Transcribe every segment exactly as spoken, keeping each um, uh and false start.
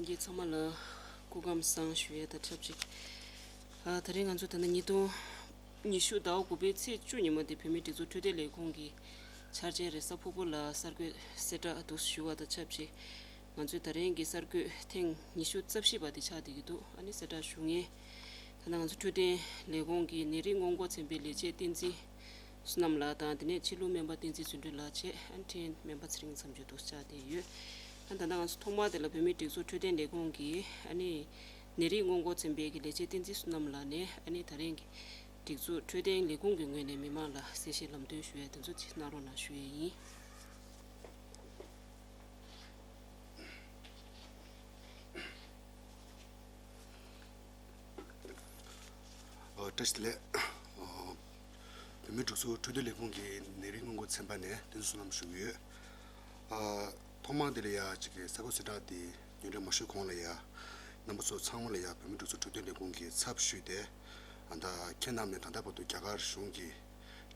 ཁྱེད་ཚང་མ་ལ་སྐུ་ཁམས་བཟང་ཞུ་ཡས་དང་ཆབས་ཅིག་ཨ། ད་རིང་ང་ཚོ་ད་ནི་ཉིས་སྟོང་ཉི་ཤུ་ཟླ་བ་དགུ་པའི་ཚེས་བཅུ་ཉིན་མོ་དེ་བོད་མིའི་སྒྲིག་འཛུགས་འཕྲོད་བསྟེན་ལས་ཁུངས་ཀྱི་འཆར་ཅན་རེད། གཟའ་ཕུར་བུ་ལ་གསར་འགོད་གསལ་བསྒྲགས་འདུག་ཞུ་བ་དང་ཆབས་ཅིག་ང་ཚོའི་ད་རིང་གི་གསར་འགོད་ཐེངས་ཉི་ཤུ་རྩ་བཞི་པ་དེ་ཆགས་བསྡད་ཀྱི་འདུག་ཨ་ནི་གསལ་བསྒྲགས་ཞུ་མཁན། ད་ནང་ང་ཚོ་འཕྲོད་བསྟེན་ལས་ཁུངས་ཀྱི་ནད་རིགས་སྔོན་འགོག་ཚན་པའི་ལས་བྱེད་བསྟན་འཛིན་བསོད་ནམས་ལགས་དང་། དེ་ནས་ཕྱི་ལུགས་སྨན་པ་བསྟན་འཛིན་བརྩོན་འགྲུས་ལགས་བཅས། ཨ་ནི་འཕྲིན་སྨན་པ་ཚེ་རིང་མཚམས་གཅོད་འདུག་ཆགས་བསྡད་ཡོད། ཨ་ནི་ད་ལྟ་ང་ཚོ་ཐོག་མ་དེ་ལ་བོད་མིའི་སྒྲིག་འཛུགས་འཕྲོད་བསྟེན་ལས་ཁུངས་ཀྱི་ཨ་ནི་ནད་རིགས་སྔོན་འགོག་ཚན་པའི་གི་ལས་བྱེད་བསྟན་འཛིན་བསོད་ནམས་ལགས་ནས། ཨ་ནི་ད་རིང་གི་སྒྲིག་འཛུགས་འཕྲོད་བསྟེན་ལས་ཁུངས་ཀྱི་ངོས་ནས་མི་མང་ལ་གསལ་བཤད་ལམ་སྟོན་ཞུ་ཡས་དེ་ཚོ་ཅིག་གནང་རོགས་གནང་ཞུ་ཡས་ཡིན། ཨ། བཀྲ་ཤིས་བདེ་ལེགས། ཨ། བོད་མིའི་སྒྲིག་འཛུགས་འཕྲོད་བསྟེན་ལས་ཁུངས་ཀྱི་ནད་རིགས་སྔོན་འགོག་ཚན་པ་ནས་བསྟན་འཛིན་བསོད་ནམས་ཞུ་གི་ཡོད། ཨ། ཐོག་མར་འདི་ལ་ཡ་གཅིག་གི་གསར་འགོད་གསལ་བསྒྲགས་འདི་ཉིན་རེ་མ་ཞུས་གོང་ལ་ཡ་རྣམ་པ་ཚོ་ཚང་མ་ལ་ཡ་བོད་མིའི་སྒྲིག་འཛུགས་འཕྲོད་བསྟེན་ལས་ཁུངས་ཀྱི་ཚབ་ཞུས་ཏེ། ཨ། ད་ཁྱེད་རྣམས་ནས་ད་ལྟ་བར་དུ་རྒྱ་གར་གཞུང་གི་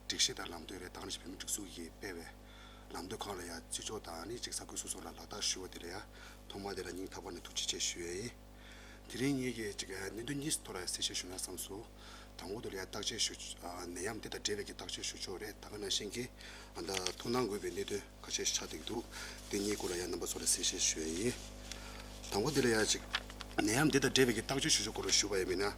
སྒྲིག་གཞི་དང་ལམ་སྟོན་རེད། ད་ག་ནང་བཞིན་བོད་མིའི་སྒྲིག་འཛུགས་ཀྱིས་སྤེལ་བའི་ལམ་སྟོན་ཁག་ལ་ཡ་བརྩི་འཇོག་དང་། ཨ་ནི་གཅིག་གསར་འགོད་སོ་སོ་ལ་ལག་བསྟར་ཞུ་བ་དེ་ལ་ཡ་ཐོག་མ་དེ་ལ་སྙིང་ཐག་པ་ནས་ཐུགས་རྗེ་ཆེ་ཞུ་ཡས་ཡིན། དེ་རིང་ངེད་ཀྱིས་ཅིག་གནད་དོན་གཉིས་ཐོག་ལ་གསལ་བཤད་ཞུ་ན་བསམ་སོང་། དང་པོ་དེ་ལ་ཡ་བརྟག་དཔྱད་ཞུ། ཨ། ནད་ཡམས་འདི་དང་འབྲེལ་བའི་གི་བརྟག་དཔྱད་ཞུ་ཕྱོགས་རེད། ད་ག་ནང་བཞིན་གྱི་ཨ་ད་ཐུགས་སྣང་དགོས་པའི་གནད་དོན་ཁ་ཤས་ཤིག་ཆགས་བསྡད་ཀྱི་འདུག་དེ་གཉིས་སྐོར་ལ་ཡ་རྣམ་པ་ཚོ་ལ་གསལ་བཤད་ཞུ་ཡས་ཡིན། དང་པོ་དེ་ལ་ཡ་ཅིག་ནད་ཡམས་འདི་དང་འབྲེལ་བའི་གི་བརྟག་དཔྱད་ཞུ་ཕྱོགས་སྐོར་ལ་ཞུ་བ་ཡིན་ན། ཨ།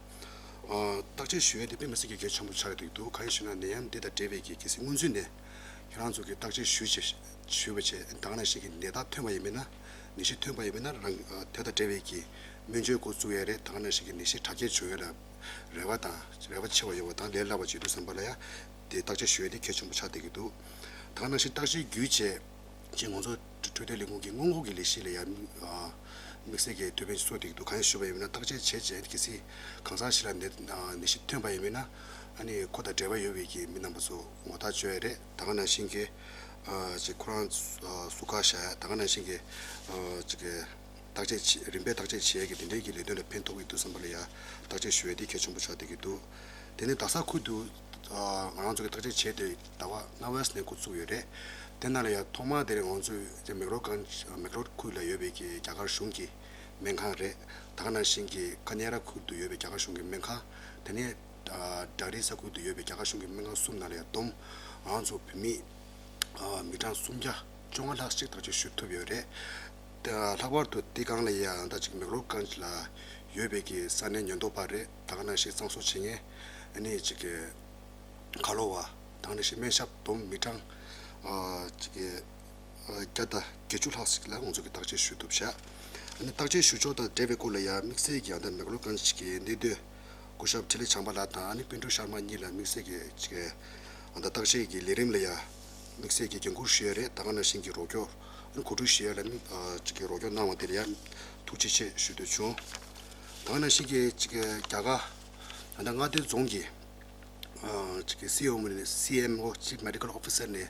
བརྟག་དཔྱད་ཞུ་ཡས་དེ་དཔེ་མི་སྲིད་ཀྱི་གལ་ཆེན་པོ་ཆགས་བསྡད་ཀྱི་འདུག་གང་ཡིན་ཞུ་ན་ནད་ཡམས་འདི་དང་འབྲེལ་བའི་གི་གལ་སྲིད་སྔོན་ཚུད་ནས་ཁྱེད་རང་ཚོ་གི་བརྟག་དཔྱད་ཞུས་བྱས། ཞུས་པ་བྱས། ད་ག་ནང་བཞིན་གྱི་ནད་རྟགས་ཐོན་པ་ཡིན་མིན་ན། ནད་གཞི་ཐོན་པ་ཡིན་མིན་ན་རང་། ཨ། དེ་དང་འབྲེལ་བའི་གི་སྨན་བཅོས་འགོ་བཙུགས་ཡས་རེད། ད་ག་ནང་བཞིན་གྱི་ནད་གཞི་དྲག་སྐྱེད་བྱུང་ཡས་ལ་རེ་བ་དང་རེ་བ་ཆེ་བ་ཡོད་པ་དང་། ལས་སླ་བ་བྱེད་དུས་ཙམ་པ་ལ་ཡ་དེ་བརྟག་དཔྱད་ཞུ་ཡས་དེ་གལ་ཆེན་པོ་ཆགས་བསྡད་ཀྱི་འདུག་ད་ག་ནང་བཞིན་བརྟག་དཔྱད་བརྒྱུད་བྱས། ཅིག་ང་ཚོ་འཕྲོད་བསྟེན་ལས་ཁུངས་ཀྱི་སྔོན་འགོག་གི་ལས་གཞི་ལ་ཡ། ཨ། དམིགས་བསལ་གྱི་དོ་ཕན་ཞིག་ཚོར་བསྡད་ཀྱི་འདུག་གང་ཡིན་ཞུས་པ་ཡིན་ན། བརྟག་དཔྱད་བྱས་རྗེས་གལ་སྲིད་གང་ཟག་ཞིག་ལ་ནད། ཨ། ནད་གཞི་ཐོན་པ་ཡིན་མིན་ན། ཨ་ནི་ཁོ་དང་འབྲེལ་བ་ཡོད་པའི་གི་མི་རྣམ་པ་ཚོ་ངོ་རྟགས་བཅོལ་ཡས་རེད། ད་ག་ནང་བཞིན་གྱི། ཨ། ཅིག་ཁོ་རང་། ཨ། བསུ་ག་བཞག་ཡས། ད་ག་ནང་བཞིན་གྱི། ཨ། ཅིག་གི་བརྟག་དཔྱད་བྱེད། རིམ་པས་བརྟག་དཔྱད་བྱེད་ཡས་ཀྱི་དེ་འདྲའི་གི་ལས་དོན་ལ་ཕན་ཐོགས་ཀྱི་འདུག་བསམ་པ་ལ་ཡ་བརྟག་དཔྱད་ཞུ་ཡས་དེ་གལ་ཆེན་པོ་ཆགས་བསྡད་ཀྱི་འདུག་དེ་ནས་རྡ་ས་ཁུལ་དུ། ཨ། ང་རང་ཚོ་གི་བརྟག་དཔྱད་བྱས་ཏེ་ཟླ་བ་གནའ་བོའི་ནས་འགོ་བཙུགས་ཡོད་རེད། དེ་ནང་ལ་ཡ་ཐོག་མ་དེ་རིང་ང་ཚོས་མེག་ལོར་གྷན་ཇི། མེག་ལོར་ཁུལ་ལ་ཡོད་པའི་གི་རྒྱ་གར་གཞུང་གི་སྨན་ཁང་རེད། ད་ག་ནང་བཞིན་གྱི་ཁ་ཉེ་ར་ཁུལ་དུ་ཡོད་པའི་རྒྱ་གར་གཞུང་གི་སྨན་ཁང་། དེ་ནས། ཨ། ཌ་རི་ས་ཁུལ་དུ་ཡོད་པའི་རྒྱ་གར་གཞུང་གི་སྨན་ཁང་གསུམ་ནང་ལ་ཡ་བསྡོམས་ང་ཚོ་བོད་མི། ཨ། མི་གྲངས་སུམ་བརྒྱ་བཅོ་ལྔ་ལྷག་ཅིག་བརྟག་དཔྱད་ཞུ་ཐུབ་ཡོད་རེད། ད་ལྷག་པར་དུ་དེ་སྒང་ལ་ཡ་ད་ཅིག་མེག་ལོར་གྷན་ཇི་ལ་ཡོད་པའི་གི་ས་གནས་ཉེན་རྟོག་པ་རེད། ད་ག་ནང་བཞིན་གཙང་བཟོ་བྱེད་མཁན། ཨ་ནི་ཅིག་གི་ཁ་ལོ་བ། ད་ག་ནང་བཞིན་སྨན་ཞབས་བསྡོམས་མི་གྲངས། ཨ། ཅིག་གི། ཨ། བརྒྱ་དང་བརྒྱད་ཅུ་ལྷག་ཅིག་ལ་ང་ཚོ་གི་བརྟག་དཔྱད་ཞུ་ཐུབ་བཞག་ཨ་ནི་བརྟག་དཔྱད་ཞུ་ཕྱོགས་དང་འབྲེལ་བའི་སྐོར་ལ་ཡ་དམིགས་བསལ་གྱི་ཨ་ད་མེག་ལོར་གྷན་ཇི་གི་གནད་དོན། སྐུ་ཞབས་འཕྲིན་ལས་བྱམས་པ་ལགས་དང་། ཨ་ནི་པཎ་གྲུབ་ཤར་མ་གཉིས་ལ་དམིགས་བསལ་གྱི་ཅིག་གི་ཨ་ད་བརྟག་དཔྱད་ཀྱི་ལས་རིམ་ལ་ཡ་དམིགས་བསལ་གྱི་འགན་འཁུར་ཞུས་ཡས་རེད། ད་ག་ནང་བཞིན་གྱི་རོགས་སྐྱོར། ཨ་ནི་གོ་སྒྲིག་ཞུས་ཡས་ལ་ནི། ཨ། ཅིག་གི་རོགས་སྐྱོར་གནང་བ་དེ་ལ་ཡ་ཐུགས་རྗེ་ཆེ་ཞུ་འདོད་བྱུང་། ད་ག་ནང་བཞིན་གྱི་ཅིག་གི་རྒྱ་གར་ཨ་ད་མངའ་སྡེ་རྫོང་གི། ཨ། ཅིག་གི་སི་ཨེམ་ཨོ་ནས། སི་ཨེམ་ཨོ། Chief Medical Officer ནས་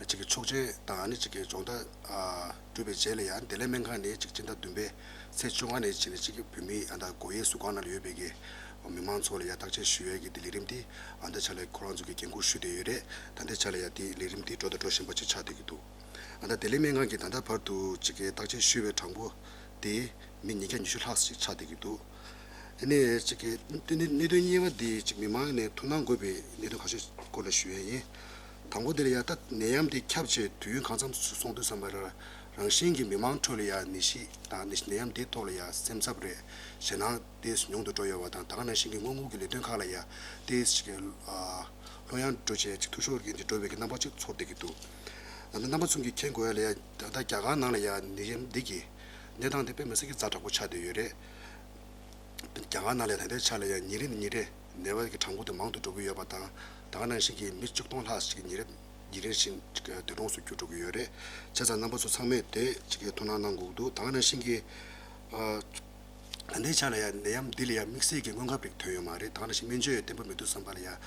ཅིག་གི་ཆོག་མཆན་དང་། ཨ་ནི་ཅིག་གི་སྦྱོང་བརྡར། ཨ། གྲུབ་པའི་རྗེས་ལ་ཡ་བདེ་ལེགས་སྨན་ཁང་ནས་ཅིག་སྤྱི་ཟླ་བདུན་པའི་ཚེས་བཅོ་ལྔ་ནས་བྱས་ནས་ཅིག་གི་བོད་མི་ཨ་ད་སྒོ་དབྱེ་ཟུར་ཁང་ནང་ལ་ཡོད་པའི་གི་མི་མང་ཚོ་ལ་ཡ་བརྟག་དཔྱད་ཞུ་ཡས་ཀྱི་དེ་ལས་རིམ་དེ་ཨ་ད་ཆ་ལ་ཁོ་རང་ཚོ་གི་འགན་འཁུར་ཞུས་བསྡད་ཡོད་རེད། ད་ལྟའི་ཆ་ལ་ཡ་དེ་ལས་རིམ་དེ་འགྲོ་དང་འགྲོ་བཞིན་པ་ཅིག་ཆགས་བསྡད་ཀྱི་འདུག་ཨ་ད་བདེ་ལེགས་སྨན་ཁང་གིས་ད་ལྟ་བར་དུ་ཅིག་གི་བརྟག་དཔྱད་ཞུས་པའི་གྲངས་འབོར་དེ་མི་ཉིས་བརྒྱ་ཉི་ཤུ་ལྷག་ཅིག་ཆགས་བསྡད་ཀྱི་འདུག་ཨ་ནི་ཅིག་གི་གནད་དོན་གནད་དོན་གཉིས་པ་འདི་ཅིག་མི་མང་ནས་ཐུགས་སྣང་དགོས་པའི་གནད་དོན་ཁ་ཤས་སྐོར་ལ་ཞུ་ཡས་ཡིན། དང་པོ་དེ་ལ་ཡ་ད་ནད་ཡམས་འདི་ཁྱབ་བྱས་དུས་ཡུན་གང་འཚམ་སོང་དུས་ཙམ་པ་ལ་རང་བཞིན་གྱིས་མི་མང་ཁྲོད་ལ་ཡ་ནད་གཞི་དང་ནད་ནད་ཡམས་འདིའི་ཐོག་ལ་ཡ་སེམས་འཚབ་རེད། ཞེད་སྣང་ཏོག་ཙམ་ཉུང་དུ་འགྲོ་ཡོད་པ་དང་། ད་ག་ནང་བཞིན་གྱི་སྔོན་འགོག་གི་ལས་དོན་ཁག་ལ་ཡ་ཏོག་ཙམ་ཅིག་ཨ་ལྷོད་ཡངས་འགྲོ་བྱས་ཅིག་འཐུས་ཤོར་གྱི་འདི་འགྲོ་བའི་གི་རྣམ་པ་ཅིག་ཚོར་བསྡད་ཀྱི་འདུག་ཨ་ནི་རྣམ་པ་ཚོ་གིས་མཁྱེན་དགོས་ཡ་ལ་ཡ་ད་ལྟ་རྒྱ་གར་ནང་ལ་ཡ་ནད་ཡམས་འདི་གི་གནས་སྟངས་དེ་དཔེ་མི་སྲིད་ཀྱི་ཛ་དྲག་པོ་ཆགས་བསྡད་ཡོད་རེད། རྒྱ་གར་ནང་ལ་ད་ལྟའི་ཆ་ལ་ཡང་ཉིན་རེ་ནས་ཉིན་རེ་ནད་པ་གི་གྲངས་འབོར་དེ་མང་དུ་འགྲོ་གི་ཡོད་པ་དང་། ད་ག་ནང་བཞིན་གྱི་མི་བཅུ་སྟོང་ལྷག་ཅིག་ཉིན་རེ་ཉིན་རེ་བཞིན་ཅིག་འདས་གྲོངས་སུ་གྱུར་འགྲོ་གི་ཡོད་རེད། བྱས་ཙང་རྣམ་པ་ཚོ་ཚང་མས་དེ་ཅིག་ཐུགས་སྣང་གནང་དགོས་ཀྱི་འདུག་ད་ག་ནང་བཞིན་གྱི་ཨ་ད་ལྟའི་ཆ་ལ་ཡང་ནད་ཡམས་འདི་ལ་ཡང་དམིགས་བསལ་གྱི་སྔོན་ཁབ་རིགས་ཐོན་ཡོད་མ་རེད། ད་ག་ནང་བཞིན་སྨན་བཅོས་ཡང་བརྟན་པོ་མི་འདུག་བསམ་པ་ལ་ཡང་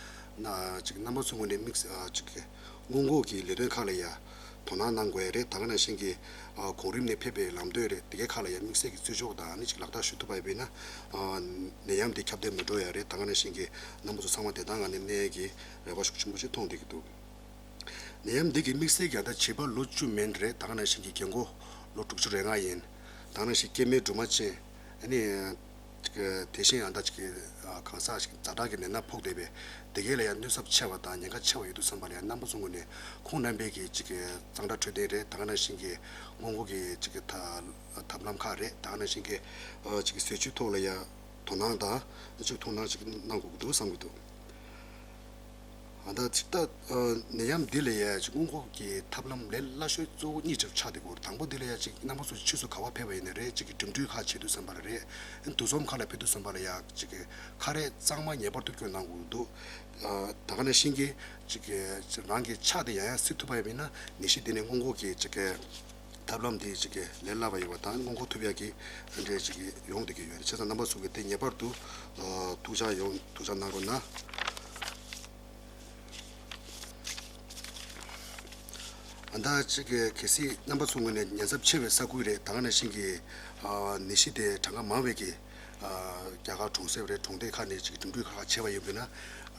ན་ཅིག་རྣམ་པ་ཚོ་ངོས་ནས་དམིགས་ཨ་ཅིག་སྔོན་འགོག་གི་ལས་དོན་ཁག་ལ་ཡང་དོ་སྣང་གནང་དགོས་ཡ་རེད། ད་ག་ནང་བཞིན་གྱི་ཨ་གོང་རིམ་ནས་ཕེབས་པའི་ལམ་སྟོན་རེད། དེ་གའི་ཁག་ལ་ཡང་དམིགས་བསལ་གྱི་བརྩི་འཇོག་དང་ཨ་ནི་ཅིག་ལག་བསྟར་ཞུ་ཐུབ་པ་ཡིན་ན་ཨ་ནད་ཡམས་འདི་ཁྱབ་གདལ་མི་འགྲོ་ཡ་རེད། ད་ག་ནང་བཞིན་གྱི་རྣམ་པ་ཚོ་ཚང་མ་བདེ་ཐང་ངང་ནས་གནས་ཡ་གི་རེ་བ་ཤུགས་ཆེན་པོ་ཞིག་མཐོང་བསྡད་ཀྱི་འདུག་ནད་ཡམས་འདི་གི་དམིགས་བསལ་གྱི་ད་ལྟ་བྱིས་པ་ལོ་བཅུ་མན་རེད། ད་ག་ནང་བཞིན་གྱི་རྒན་གོག་ལོ་དྲུག་ཅུ་རེ་ལྔ་ཡིན། ད་ག་ནང་བཞིན་སྐྱེད་མའི་སྦྲུམ་མ་ཅན། ཨ་ནི། དེ་བཞིན་ཡང་ད་ཅིག་གི་གང་ཟག་ཅིག་ཛ་དྲག་གི་ནད་ན་ཕོག་བསྡད་པའི་དེ་གས་ལ་ཡང་གནོད་ཚབས་ཆེ་བ་དང་ཉེན་ཁ་ཆེ་བ་ཡོད་དུས་ཙམ་པ་ལ་ཡང་རྣམ་པ་ཚོ་ངོས་ནས་ཁོང་རྣམ་པའི་གི་ཅིག་གི་གཙང་སྦྲ་འཕྲོད་བསྟེན་རེད། ད་ག་ནང་བཞིན་གི་སྔོན་འགོག་གི་ཅིག་གི་ཐབས་ཐབས་ལམ་ཁག་རེད། ད་ག་ནང་བཞིན་གི་ཅིག་གི་ཟས་བཅུད་ཐོག་ལ་ཡང་དོ་སྣང་དང་ཅིག་ཐུགས་སྣང་ཅིག་གནང་དགོས་ཀྱི་འདུག་བསམ་གྱི་འདུག་ཨ་ད་ཅིག་ད་ནད་ཡམས་འདི་ལ་ཡ་ཅིག་སྔོན་འགོག་གི་ཐབས་ལམ་ལས་སླ་ཤོས་གཙོ་བོ་གཉིས་ཆགས་བསྡད་ཡོད། དང་པོ་འདི་ལ་ཡ་ཅིག་རྣམ་པ་ཚོ་ཕྱི་སུ་ག་བ་ཕེབས་པ་ཡིན་ན་རེད། ཅིག་གི་འགྲིམ་འགྲུལ་ཁག་བྱེད་དུས་ཙམ་པ་ལ་རེད། འདུ་འཛོམས་ཁག་ལ་ཕེབས་དུས་ཙམ་པ་ལ་ཡ་ཅིག་གི་ཁ་རས་གཙང་མ་ངེས་པར་དུ་གྱོན་གནང་དགོས་འདུག་ད་ག་ནང་བཞིན་གྱི་ཅིག་གི་རང་གི་ཕྱག་དེ་ཡང་ཡང་བསིལ་ཐུབ་པ་ཡིན་ན་ནད་གཞི་འདི་ནས་སྔོན་འགོག་གི་ཅིག་གི་ཐབས་ལམ་འདི་ཅིག་གི་ལས་སླ་བ་ཡོད་པ་དང་སྔོན་འགོག་ཐུབ་ཡག་གི་འདྲ་ཅིག་གི་ཡོང་བསྡད་ཀྱི་ཡོད་རེད། བྱས་ཙང་རྣམ་པ་ཚོ་གི་དེ་ངེས་པར་དུ་ཐུགས་འཇགས་ཡོང་ཐུགས་འཇགས་གནང་རོགས་གནང་། ཨ་ད་ཅིག་གི་གལ་སྲིད་རྣམ་པ་ཚོ་ངོས་ནས་ཉེན་ཚབས་ཆེ་བའི་ས་ཁུལ་རེད། ད་ག་ནང་བཞིན་གྱི་ནད་གཞི་དེ་གྲངས་ཀ་མང་བའི་གི་རྒྱ་གར་གྲོང་གསེབ་རེད། གྲོང་སྡེ་ཁག་ནས་ཅིག་འགྲིམ་འགྲུལ་ཁག་ཁག་བྱས་པ་ཡིན་པས་ན་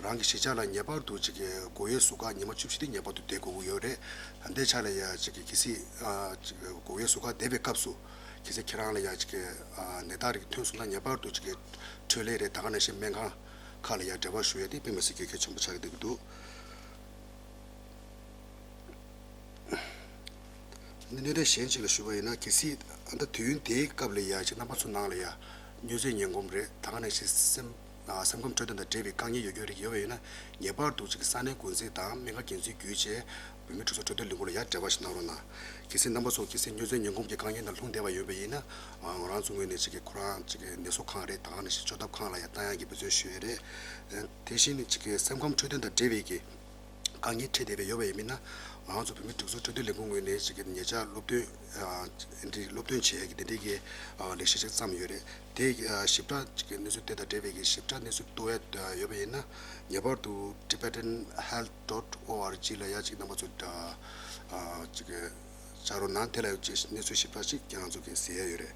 རང་གི་གཞིས་ཆགས་ལ་ངེས་པར་དུ་ཅིག་གི་སྒོ་དབྱེ་ཟུར་བཀག་ཉི་མ་བཅུ་བཞི་དེ་ངེས་པར་དུ་བསྡད་དགོས་ཀྱི་ཡོད་རེད། ད་ལྟའི་ཆ་ལ་ཡ་ཅིག་གི་གལ་སྲིད་ཅིག་གི་སྒོ་དབྱེ་ཟུར་བཀག་བསྡད་པའི་སྐབས་སུ་གལ་སྲིད་ཁྱེད་རང་ལ་ཡ་ཅིག་གི་ནད་རྟགས་རིགས་ཐོན་སོང་ན་ངེས་པར་དུ་ཅིག་གི་འཕྲོད་ལས་རེད། ད་ག་ནང་བཞིན་སྨན་ཁང་ཁག་ལ་ཡ་འབྲེལ་བ་ཞུ་ཡ་དེ་དཔེ་མི་སྲིད་གལ་གལ་ཆེན་པོ་ཆགས་ཀྱི་འདུག་གི་འདུག་གནད་དོན་གཞན་གཅིག་ལ་ཞུས་པ་ཡིན་ན་གལ་སྲིད་ཨ་ད་དུས་ཡུན་དེའི་སྐབས་ལ་ཡ་ཅིག་རྣམ་པ་ཚོ་ནང་ལ་ཡ་སྨྱོ་རྫས་ངན་གོམས་རེད། ད་ག་ནང་བཞིན་སེམས་སེམས་ཁམས་འཕྲོད་བསྟེན་དང་འབྲེལ་བའི་དཀའ་ངལ་ཡོད་རྒྱུ་རིགས་ཡོད་པ་ཡིན་ན་ངེས་པར་དུ་ཅིག་ས་གནས་འགོ་འཛིན་དང་སྨན་ཁང་འགན་འཛིན་བརྒྱུད་བྱས་བོད་མིའི་སྒྲིག་འཛུགས་འཕྲོད་བསྟེན་ལས་ཁུངས་ལ་ཡ་འབྲེལ་བ་ཞིག་གནང་རོགས་གནང་། གལ་སྲིད་རྣམ་པ་ཚོ་གལ་སྲིད་སྨྱོ་རྫས་ངན་གོམས་ཀྱི་དཀའ་ངལ་ནང་ལྷུང་བསྡད་པ་ཡོད་པ་ཡིན་ན་ང་རང་ཚོ་ངོས་ནས་ཅིག་གི་ཁོ་རང་ཅིག་གི་ནད་གསོ་ཁང་རེད། ད་ག་ནང་བཞིན་བཅོས་ཐབས་ཁང་ལ་ཡ་བཏང་ཡག་གི་འབད་བརྩོན་ཞུ་ཡས་རེད། དེ་བཞིན་ཅིག་གི་སེམས་ཁམས་འཕྲོད་བསྟེན་དང་འབྲེལ་བའི་གི་དཀའ་ངལ་འཕྲད་བསྡད་པའི་ཡོད་པ་ཡིན་མིན་ན་ང་ཚོ་བོད་མིའི་སྒྲིག་འཛུགས་འཕྲོད་བསྟེན་ལས་ཁུངས་ངོས་ནས་ཅིག་གི་ཉེ་ཆར་སློབ་སྟོན་འདི་སློབ་སྟོན་བྱེད་ཡ་གི་དེ་འདྲའི་གི་ལས་གཞི་ཅིག་བརྩམས་ཡོད་རེད། དེ་ཞིབ་ཕྲ་ཅིག་གི་གནས་ཚུལ་དེ་དང་འབྲེལ་བའི་གི་ཞིབ་ཕྲ་གནས་ཚུལ་རྟོགས་ཡ་ཡོད་པ་ཡིན་ན་ངེས་པར་དུ་tibetan health dot org ལ་ཡ་ཅིག་རྣམ་པ་ཚོ་ཅིག་གི་བཅར་རོགས་གནང་། དེ་ལ་ཡ་ཅིག་གནས་ཚུལ་ཞིབ་ཕྲ་ཅིག་ང་ཚོ་གི་གཟིགས་ཡ་ཡོད་རེད།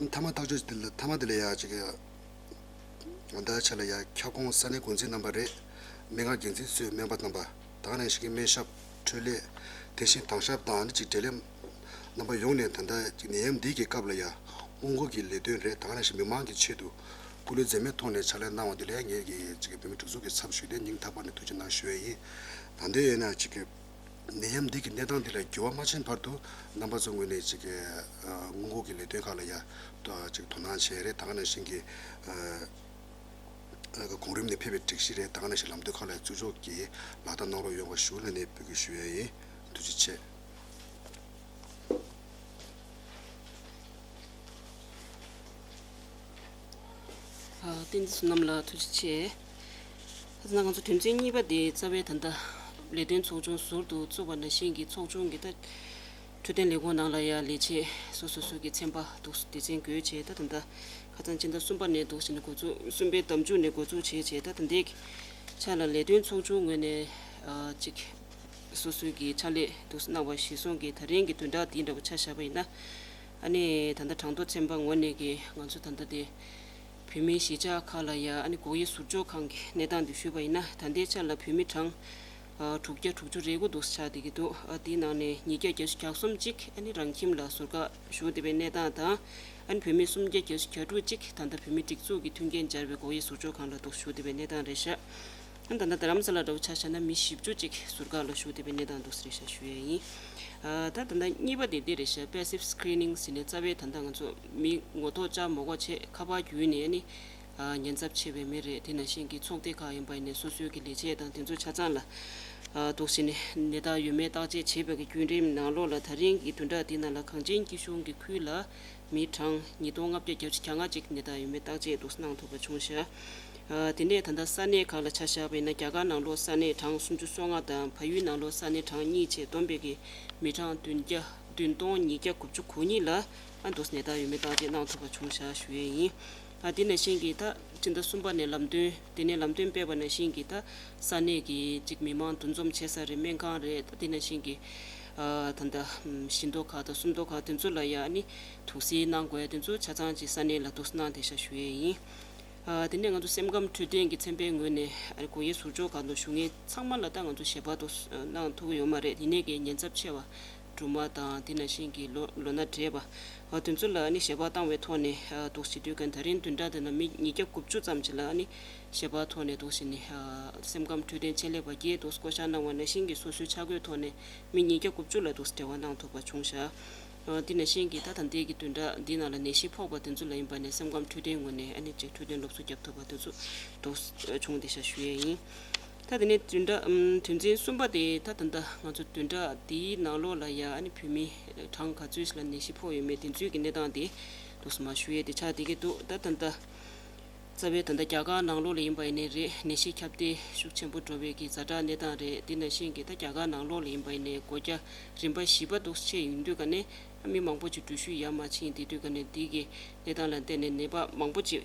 མཐའ་མ་ཐག་གཅོད་དེ་ལ་མཐའ་མ་དེ་ལ་ཡ་ཅིག་གི་ད་ཆ་ལ་ཡ་ཁྱབ་ཁོངས་ས་གནས་འགོ་འཛིན་རྣམ་པ་རེད། སྨན་ཁང་འགན་འཛིན་ཚོའི་སྨན་པ་རྣམ་པ་ད་ག་ནང་བཞིན་གྱི་སྨན་ཞབས་འཕྲོད་ལས་དེ་བཞིན་དྭང་ཞབས་དང་ནི་ཅིག་འབྲེལ་ལམ་རྣམ་པ་ཡོངས་ནས་ད་ལྟ་ཅིག་ནད་ཡམས་འདི་གི་སྐབས་ལ་ཡ་སྔོན་འགོག་གི་ལས་དོན་རེད། ད་ག་ནང་བཞིན་མི་མང་གི་ཆེད་དུ་སྐུ་ལུས་འཛེམ་མེད་ཐོག་ནས་ཕྱག་ལས་གནང་བ་འདི་ལ་ཡ་ངེད་ཀྱི་ཅིག་བོད་མི་སྒྲིག་འཛུགས་ཀྱི་ཚབ་ཞུས་ཏེ་སྙིང་ཐག་པ་ནས་ཐུགས་རྗེ་གནང་ཞུ་ཡ་ཡིན། ད་འདོད་ཡོད་ན་ཅིག་གི་ནད་ཡམས་འདི་གི་གནས་སྟངས་འདི་ལ་འགྱུར་བ་མ་ཕྱིན་བར་དུ་རྣམ་པ་ཚོ་ངོས་ནས་ཅིག་གི་སྔོན་འགོག་གི་ལས་དོན་ཁག་ལ་ཡ་ཅིག་དོ་སྣང་བྱས་རེད། ད་ག་ནང་བཞིན་གྱི་གོང་རིམ་ནས་ཕེབས་པའི་སྒྲིག་གཞི་རེད། ད་ག་ནང་བཞིན་ལམ་སྟོན་ཁག་ལ་ཡ་བརྩི་འཇོག་གིས་ལག་བསྟར་གནང་རོགས་ཡོང་བ་ཞུ་ལ་ནས་འབོད་སྐུལ་ཞུ་ཡ་ཡིན། ཐུགས་རྗེ་ཆེ། ཨ། བསྟན་འཛིན་བསོད་ནམས་ལགས་ཐུགས་རྗེ་ཆེ། ད་ང་ཚོ་དོན་ཚན་གཉིས་པ་དེ་རྩ་བའི་ད་ལྟ་ལས་དོན་ཚོགས་ཆུང་ཟུར་དུ་བཙུགས་པ་ནང་བཞིན་གྱི་ཚོགས་ཆུང་གི་ད་འཕྲོད་བསྟེན་ལས་ཁུངས་ནང་ལ་ཡ་ལས་བྱེད་སོ་སོ་སོ་གི་ཚན་པ་འདུག་སྡེ་ཚན་བགོས་བྱས་ད་ད་ལྟ་ཁ་སང་ཕྱི་ཟླ་གསུམ་པ་ནས་འདུག་བྱས་ནས་འགོ་བཙུགས། གསུམ་པའི་ཟླ་མཇུག་ནས་འགོ་བཙུགས་བྱས་བྱས་ད་ད་ལྟའི་ཆ་ལ་ལས་དོན་ཚོགས་ཆུང་ངོས་ནས་ཨ་ཅིག་སོ་སོའི་གི་ཕྱག་ལས་འདུག་གནང་བ་གཞིར་བཟུང་གི་ད་རིང་གི་བདུན་ཕྲག་འདིའི་འདྲ་པོ་ཆ་བཞག་པ་ཡིན་ན། ཨ་ནི་ད་ལྟ་གྲངས་ཐོ་ཚན་པ་ངོས་ནས་གི་ང་ཚོ་ད་ལྟ་དེ་བོད་མིའི་གཞིས་ཆགས་ཁག་ལ་ཡ་ཨ་ནི་སྒོ་དབྱེ་ཟུར་འཇོག་ཁང་གི་གནས་སྟངས་འདི་ཞུས་པ་ཡིན་ན། ད་ལྟའི་ཆ་ལ་བོད་མི་གྲངས་ཨ་དྲུག་བརྒྱ་དྲུག་ཅུ་རེ་དགུ་འདུག་ཆགས་བསྡད་ཀྱི་འདུག་ཨ་དེའི་ནང་ནས་ཉིས་བརྒྱ་གྱ་གསུམ་ཅིག་ཨ་ནི་རང་ཁྱིམ་ལ་ཟུར་བཀག་བཞུགས་བསྡད་པའི་གནས་སྟངས་དང་། ཨ་ནི་བོད་མི་སུམ་བརྒྱ་གྱ་གྲུ་ཅིག་ད་ལྟ་བོད་མིའི་སྒྲིག་འཛུགས་ཀྱི་མཐུན་རྐྱེན་སྦྱར་བའི་སྒོ་དབྱེ་ཟུར་འཇོག་ཁང་ལ་འདུག་བཞུགས་བསྡད་པའི་གནས་སྟངས་རེད་ཤག་ཨ་ནི་ད་ལྟ་རྡ་རམ་ས་ལ་འདྲ་བོ་ཆ་བཞག་ན་མི་བཞི་བཅུ་ཅིག་ཟུར་བཀག་ལ་བཞུགས་བསྡད་པའི་གནས་སྟངས་འདུག་ཟེར་ཤག་ཞུ་ཡས་ཡིན། ཨ་ད་ད་ལྟ་གཉིས་པ་དེ་འདི་རེད་ཤག passive screening ཟེར་ནས་རྩ་བའི་ད་ལྟ་ང་ཚོ་མི་ངོ་ཐོག་བཅར་མ་དགོས་བྱས་ཁ་པར་བརྒྱུད་ནས་ཨ་ནི་ཨ་ཉེན་ཚབས་ཆེ་བའི་མི་རེད། དེ་ནང་བཞིན་གྱི་ཚོགས་སྡེ་ཁག་ཡིན་པ་ཡིན་ནའི་སོ་སོའི་གི་ལས་བྱེད་དང་དེ་ཚོ་ཆ་ཚང་ལ་ཨ་འདུག་བྱས་ནས་ནད་རྟགས་ཡོད་མེད་བརྟག་དཔྱད་བྱེད་པའི་གི་བརྒྱུད་རིམ་ནང་ལོགས་ལ་ད་རིང་གི་བདུན་ཕྲག་འདི་ནང་ལ་གངས་ཅན་སྐྱིད་གཤོངས་ཀྱི་ཁུལ་ལ་མི་གྲངས་ཉིས་སྟོང་ལྔ་བརྒྱ་བརྒྱད་ཅུ་གྱ་ལྔ་ཅིག་ནད་རྟགས་ཡོད་མེད་བརྟག་དཔྱད་འདུག་གནང་ཐུབ་པ་བྱུང་ཤག་ཨ་དེ་ནས་ད་ལྟ་ས་གནས་ཁག་ལ་ཆ་བཞག་པ་ཡིན་ན་རྒྱ་གར་ནང་ལོགས་ས་གནས་གྲངས་སུམ་ཅུ་སོ་ལྔ་དང་བལ་ཡུལ་ནང་ལོགས་ས་གནས་གྲངས་གཉིས་བཅས་བསྡོམས་པའི་གི་མི་གྲངས་བདུན་བརྒྱ་བདུན་སྟོང་ཉིས་བརྒྱ་དགུ་བཅུ་གོ་གཉིས་ལ་ཨ་འདུག་ནད་རྟགས་ཡོད་མེད་བརྟག་དཔྱད་གནང་ཐུབ་པ་བྱུང་ཤག་ཞུ་ཡས་ཡིན། ཨ་དེ་ནང་བཞིན་གྱི་ད་ཕྱི་ཟླ་གསུམ་པ་ནས་ལམ་སྟོན་དེ་ནས་ལམ་སྟོན་སྤེལ་བ་ནང་བཞིན་གྱི་ད་ས་གནས་ཀྱི་ཅིག་མི་མང་འདུ་འཛོམས་བྱེད་ས་རེད། སྨན་ཁང་རེད། ད་དེ་ནང་བཞིན་གྱི་ཨ་ད་ལྟ་བཞི་མདོ་ཁག་དང་སུམ་མདོ་ཁག་དེ་ཚོ་ལ་ཡ་ཨ་ནི་དུག་སེལ་གནང་དགོས་ཡ་དེ་ཚོ་ཆ་ཚང་ཅིག་ས་གནས་ལ་འདུག་གནང་བསྡད་ཤག་ཞུ་ཡས་ཡིན། ཨ་དེ་ནས་ང་ཚོ་སེམས་ཁམས་འཕྲོད་བསྟེན་གྱི་ཚན་པའི་ངོས་ནས་ཨ་ནི་སྒོ་དབྱེ་ཟུར་འཇོག་ཁང་དུ་བཞུགས་མཁན་ཚང་མ་ལ་ད་ང་ཚོ་ཞལ་པར་དུ་གནང་ཐུབ་ཀྱི་ཡོད་མ་རེད། ཡིན་ནའི་གི་ཉེན་ཚབས་ཆེ་བ་ སྦྲུམ་མ་དང་དེ་ནང་བཞིན་གྱི་ལོ་ལོ་ན་བགྲེས་པ་དེ་ཚོ་ལ་ཨ་ནི་ཞལ་པར་བཏང་བའི་ཐོག་ནས་འདུག་སེ་དུས་ཀྱང་ད་རིང་བདུན་ཕྲག་དེ་ན་མི་ཉིས་བརྒྱ་དགུ་བཅུ་ཙམ་ཅིག་ལ་ཨ་ནི་ཞལ་པར་ཐོག་ནས་འདུག་སེ་ནི་སེམས་ཁམས་འཕྲོད་བསྟེན་ཆེད་ལས་པ་བརྒྱད་འདུག་སེ་བསྐོ་བཞག་གནང་བ་ནང་བཞིན་གྱི་སོ་སོའི་ཆ་བགོས་ཐོག་ནས་མི་ཉིས་བརྒྱ་དགུ་བཅུ་ལ་འདུག་སེ་འབྲེལ་བ་གནང་ཐུབ་པ་བྱུང་ཤག་དེ་ནང་བཞིན་གྱི་ད་ད་ལྟའི་གི་བདུན་ཕྲག་འདི་ནང་ལ་ནད་གཞི་ཕོག་པ་དེ་ཚོ་ལ་ཡིན་པ་ནས་སེམས་ཁམས་འཕྲོད་བསྟེན་ངོས་ནས་ཨ་ནི་ཅིག་འཕྲོད་བསྟེན་སློབ་གསོ་བརྒྱབ་ཐུབ་པ་དེ་ཚོ་འདུག་སེ་བྱུང་བསྡད་ཤག་ཞུ་ཡས་ཡིན། ད་དེ་ནས་བདུན་ཕྲག་ཨམ་དོན་ཚན་གསུམ་པ་དེ་ད་ད་ལྟ་ང་ཚོ་བདུན་ཕྲག་འདིའི་ནང་ལོགས་ལ་ཡ་ཨ་ནི་བོད་མི་གྲངས་ག་ཚོད་ཞིག་ལ་ནད་གཞི་ཕོག་ཡོད་མེད་དེ་ཚོའི་གི་གནས་སྟངས་དེ་འདུག་སེ་མར་ཞུ་ཡས་དེ་ཆགས་བསྡད་ཀྱི་འདུག་ད་ད་ལྟ་རྩ་བའི་ད་ལྟ་རྒྱ་གར་ནང་ལོགས་ལ་ཡིན་པ་ཡིན་ནའི་རེད། ནད་གཞི་ཁྱབ་གདལ་ཤུགས་ཆེན་པོ་འགྲོ་བའི་གི་ཛ་དྲག་གནས་སྟངས་རེད། དེ་ནང་བཞིན་གི་ད་རྒྱ་གར་ནང་ལོགས་ལ་ཡིན་པ་ཡིན་ནའི་སྒོ་རྒྱ་རིམ་པ་བཞི་པ་འདུག་སེ་ཕྱེ་ཡོང་དུས་ཀ་ནས་མི་མང་པོ་ཅིག་འགྲུལ་བཞུད་ཡར་མར་ཕྱིན་བསྡད་དུས་ཀ་ནས་འདི་གི་གནས་སྟངས་ལ་བརྟེན་ནས་ནད་པ་མང་པོ་ཅིག་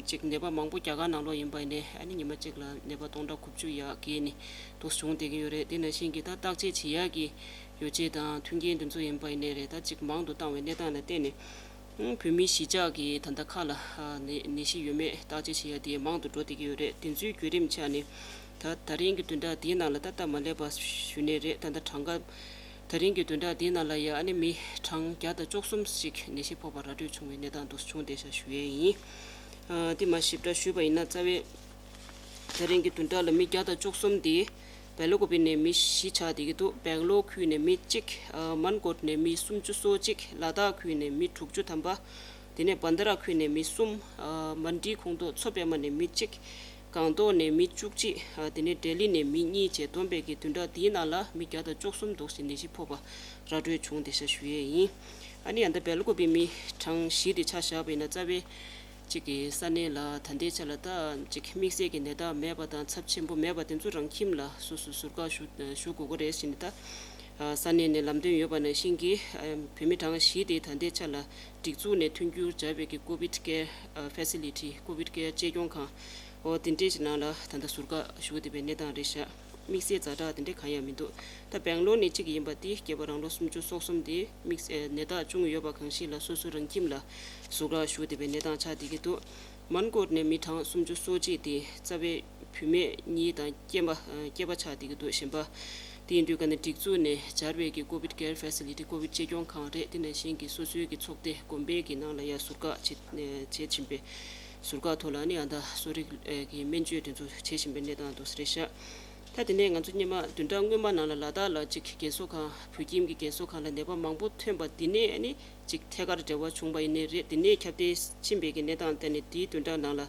ཅིག་ནད་པ་མང་པོ་རྒྱ་གར་ནང་ལོགས་ཡིན་པ་ཡིན་ནའི་ཨ་ནི་ཉི་མ་གཅིག་ལ་ནད་པ་སྟོང་ཕྲག་དགུ་བཅུ་ཡར་བརྒལ་ནས་འདུག་སེ་བྱུང་བསྡད་ཀྱི་ཡོད་རེད། དེ་ནང་བཞིན་གྱི་ད་བརྟག་དཔྱད་བྱེད་ཡག་གི་ཡོ་བྱད་དང་མཐུན་རྐྱེན་དེ་ཚོ་ཡིན་པ་ཡིན་ནའི་རེད། ད་ཅིག་མང་དུ་བཏང་བའི་གནས་སྟངས་ལ་བརྟེན་ནས་ཨང་བོད་མི་གཞིས་ཆགས་ཀྱི་ད་ལྟ་ཁག་ལ་ནད་ནད་གཞི་ཡོད་མེད་བརྟག་དཔྱད་བྱེད་ཡག་དེ་མང་དུ་འགྲོ་བསྡད་ཀྱི་ཡོད་རེད། དེ་ཚོའི་བརྒྱུད་རིམ་ཆ་ནས་ད་ད་རིང་གི་བདུན་ཕྲག་འདིའི་ནང་ལ་ད་སྟབས་མ་ལེགས་པ་ཞུས་ནའི་རེད། ད་ལྟ་གྲངས་ཀ་ད་རིང་གི་བདུན་ཕྲག་འདིའི་ནང་ལ་ཡ་ཨ་ནི་མི་གྲངས་བརྒྱ་དང་བཅུ་གསུམ་ཞིག་ནད་གཞི་ཕོག་པ་ར་སྤྲོད་བྱུང་བའི་གནས་སྟངས་འདུག་སེ་བྱུང་བསྡད་ཤག་ཞུ་ཡས་ཡིན། ཨ་དེ་མར་ཞིབ་ཕྲ་ཞུས་པ་ཡིན་ན་རྩ་བའི་ད་རིང་གི་བདུན་ཕྲག་ལ་མི་བརྒྱ་དང་བཅུ་གསུམ་དེ་སྦེལ་ཀོབ་ནས་མི་བཞི་ཆགས་བསྡད་ཀྱི་འདུག་སྦེང་ལོར་ཁུལ་ནས་མི་གཅིག་ཨ་མན་གོཊ་ནས་མི་སུམ་ཅུ་སོ་གཅིག་ལ་དྭགས་ཁུལ་ནས་མི་དྲུག་ཅུ་ཐམ་པ། དེ་ནས་བན་ད་ར་ཁུལ་ནས་མི་གསུམ། ཨ་མན་ཌི་ཁོངས་གཏོགས་མཚོ་པད་མ་ནས་མི་གཅིག་སྒང་ཏོག་ནས་མི་བཅུ་གཅིག་ཨ་དེ་ནས་ལྡི་ལི་ནས་མི་གཉིས་བཅས་བསྡོམས་པས་ཀྱི་བདུན་ཕྲག་འདིའི་ནང་ལ་མི་བརྒྱ་དང་བཅུ་གསུམ་འདུག་སེ་ནད་གཞི་ཕོག་པ་ར་སྤྲོད་བྱུང་བསྡད་ཤག་ཞུ་ཡས་ཡིན། ཨ་ནི་ཡང་ད་སྦེལ་ཀོབ་པའི་མི་གྲངས་བཞི་དེ་ཆ་བཞག་པ་ཡིན་ན་རྩ་བའི་གཅིག་གི་ས་གནས་ལ་ད་ལྟའི་ཆ་ལ་ད་གཅིག་དམིགས་བསལ་གྱི་ནད་རྟགས་མེད་པ་དང་ཚབས་ཆེན་པོ་མེད་པ་དེ་ཚོ་རང་ཁྱིམ་ལ་སོ་སོ་ཟུར་བཀག་ཞུ་ཞུ་དགོས་ཀྱི་རེད་ཟེར་ནས་ད་ས་གནས་ནས་ལམ་སྟོན་ཡོད་པ་ནང་བཞིན་གྱི་བོད་མི་གྲངས་བཞི་དེ་ད་ལྟའི་ཆ་ལ་སྒྲིག་འཛུགས་ནས་མཐུན་འགྱུར་བྱས་པའི་གི་ཀོ་བིད་ཀེར་ཕེ་སི་ལི་ཊི་ཀོ་བིད་ཀེར་གཅེས་སྐྱོང་ཁང་འོ་དེ་འདྲས་ཀྱི་ནང་ལ་ད་ལྟ་ཟུར་བཀག་ཞུ་བསྡད་པའི་གནས་སྟངས་རེད་ཤག་དམིགས་བསལ་ཛ་དྲག་དེ་འདྲས་གང་ཡང་མི་འདུག་ད་སྦེང་ལོར་ནས་གཅིག་ཡིན་པ་དེ་སྐྱེས་པ་རང་ལོ་སུམ་ཅུ་སོ་གསུམ་དེ་དམིགས་བསལ་ནད་རྟགས་བྱུང་ཡོད་པ་གང་ཞིག་ལ་སོ་སོ་རང་ཁྱིམ་ལ་ཟུར་བཀག་ཞུ་བསྡད་པའི་གནས་སྟངས་ཆགས་བསྡད་ཀྱི་འདུག་མན་གོཊ་ནས་མི་གྲངས་སུམ་ཅུ་སོ་གཅིག་དེ་རྩ་བའི་བུད་མེད་གཉིས་དང་སྐྱེས་པ་སྐྱེས་པ་ཆགས་བསྡད་ཀྱི་འདུག་གཞན་པ་དེ་ཡིན་དུས་ཀ་ནས་སྒྲིག་འཛུགས་ནས་སྦྱར་བའི་གི་ཀོ་བིད་ཀེར་ཕེ་སི་ལི་ཊི་ཀོ་བིད་གཅེས་སྐྱོང་ཁང་རེད། དེ་ནང་བཞིན་གྱི་སོ་སོའི་གི་ཚོགས་སྡེ་དགོན་པའི་གི་ནང་ལ་ཡ་ཟུར་བཀག་བྱེད་བྱེད་བཞིན་པའི་ཟུར་བཀག་ཐོག་ལ་ནི་ཡང་ད་གསོ་རིག་གི་སྨན་བཅོས་དེ་ཚོ་བྱེད་བཞིན་པའི་གནས་སྟངས་འདུག་ས་རེད་ཤག་ད་དེ་ནས་ང་ཚོ་སྔོན་མ་བདུན་ཕྲག་སྔོན་མ་ནང་ལ་ལ་དྭགས་ལ་གཅིག་རྒན་གསོ་ཁང་བོད་ཁྱིམ་གྱི་རྒན་གསོ་ཁང་ལ་ནད་པ་མང་པོ་ཐོན་པ་འདི་ནས་ནི་གཅིག་ཐད་ཀར་འབྲེལ་བ་བྱུང་བ་ཡིན་ནའི་རེད། དེ་ནས་ཁྱབ་གདལ་ཕྱིན་པའི་གི་གནས་སྟངས་བརྟེན་ནས་དེའི་བདུན་ཕྲག་ནང་ལ་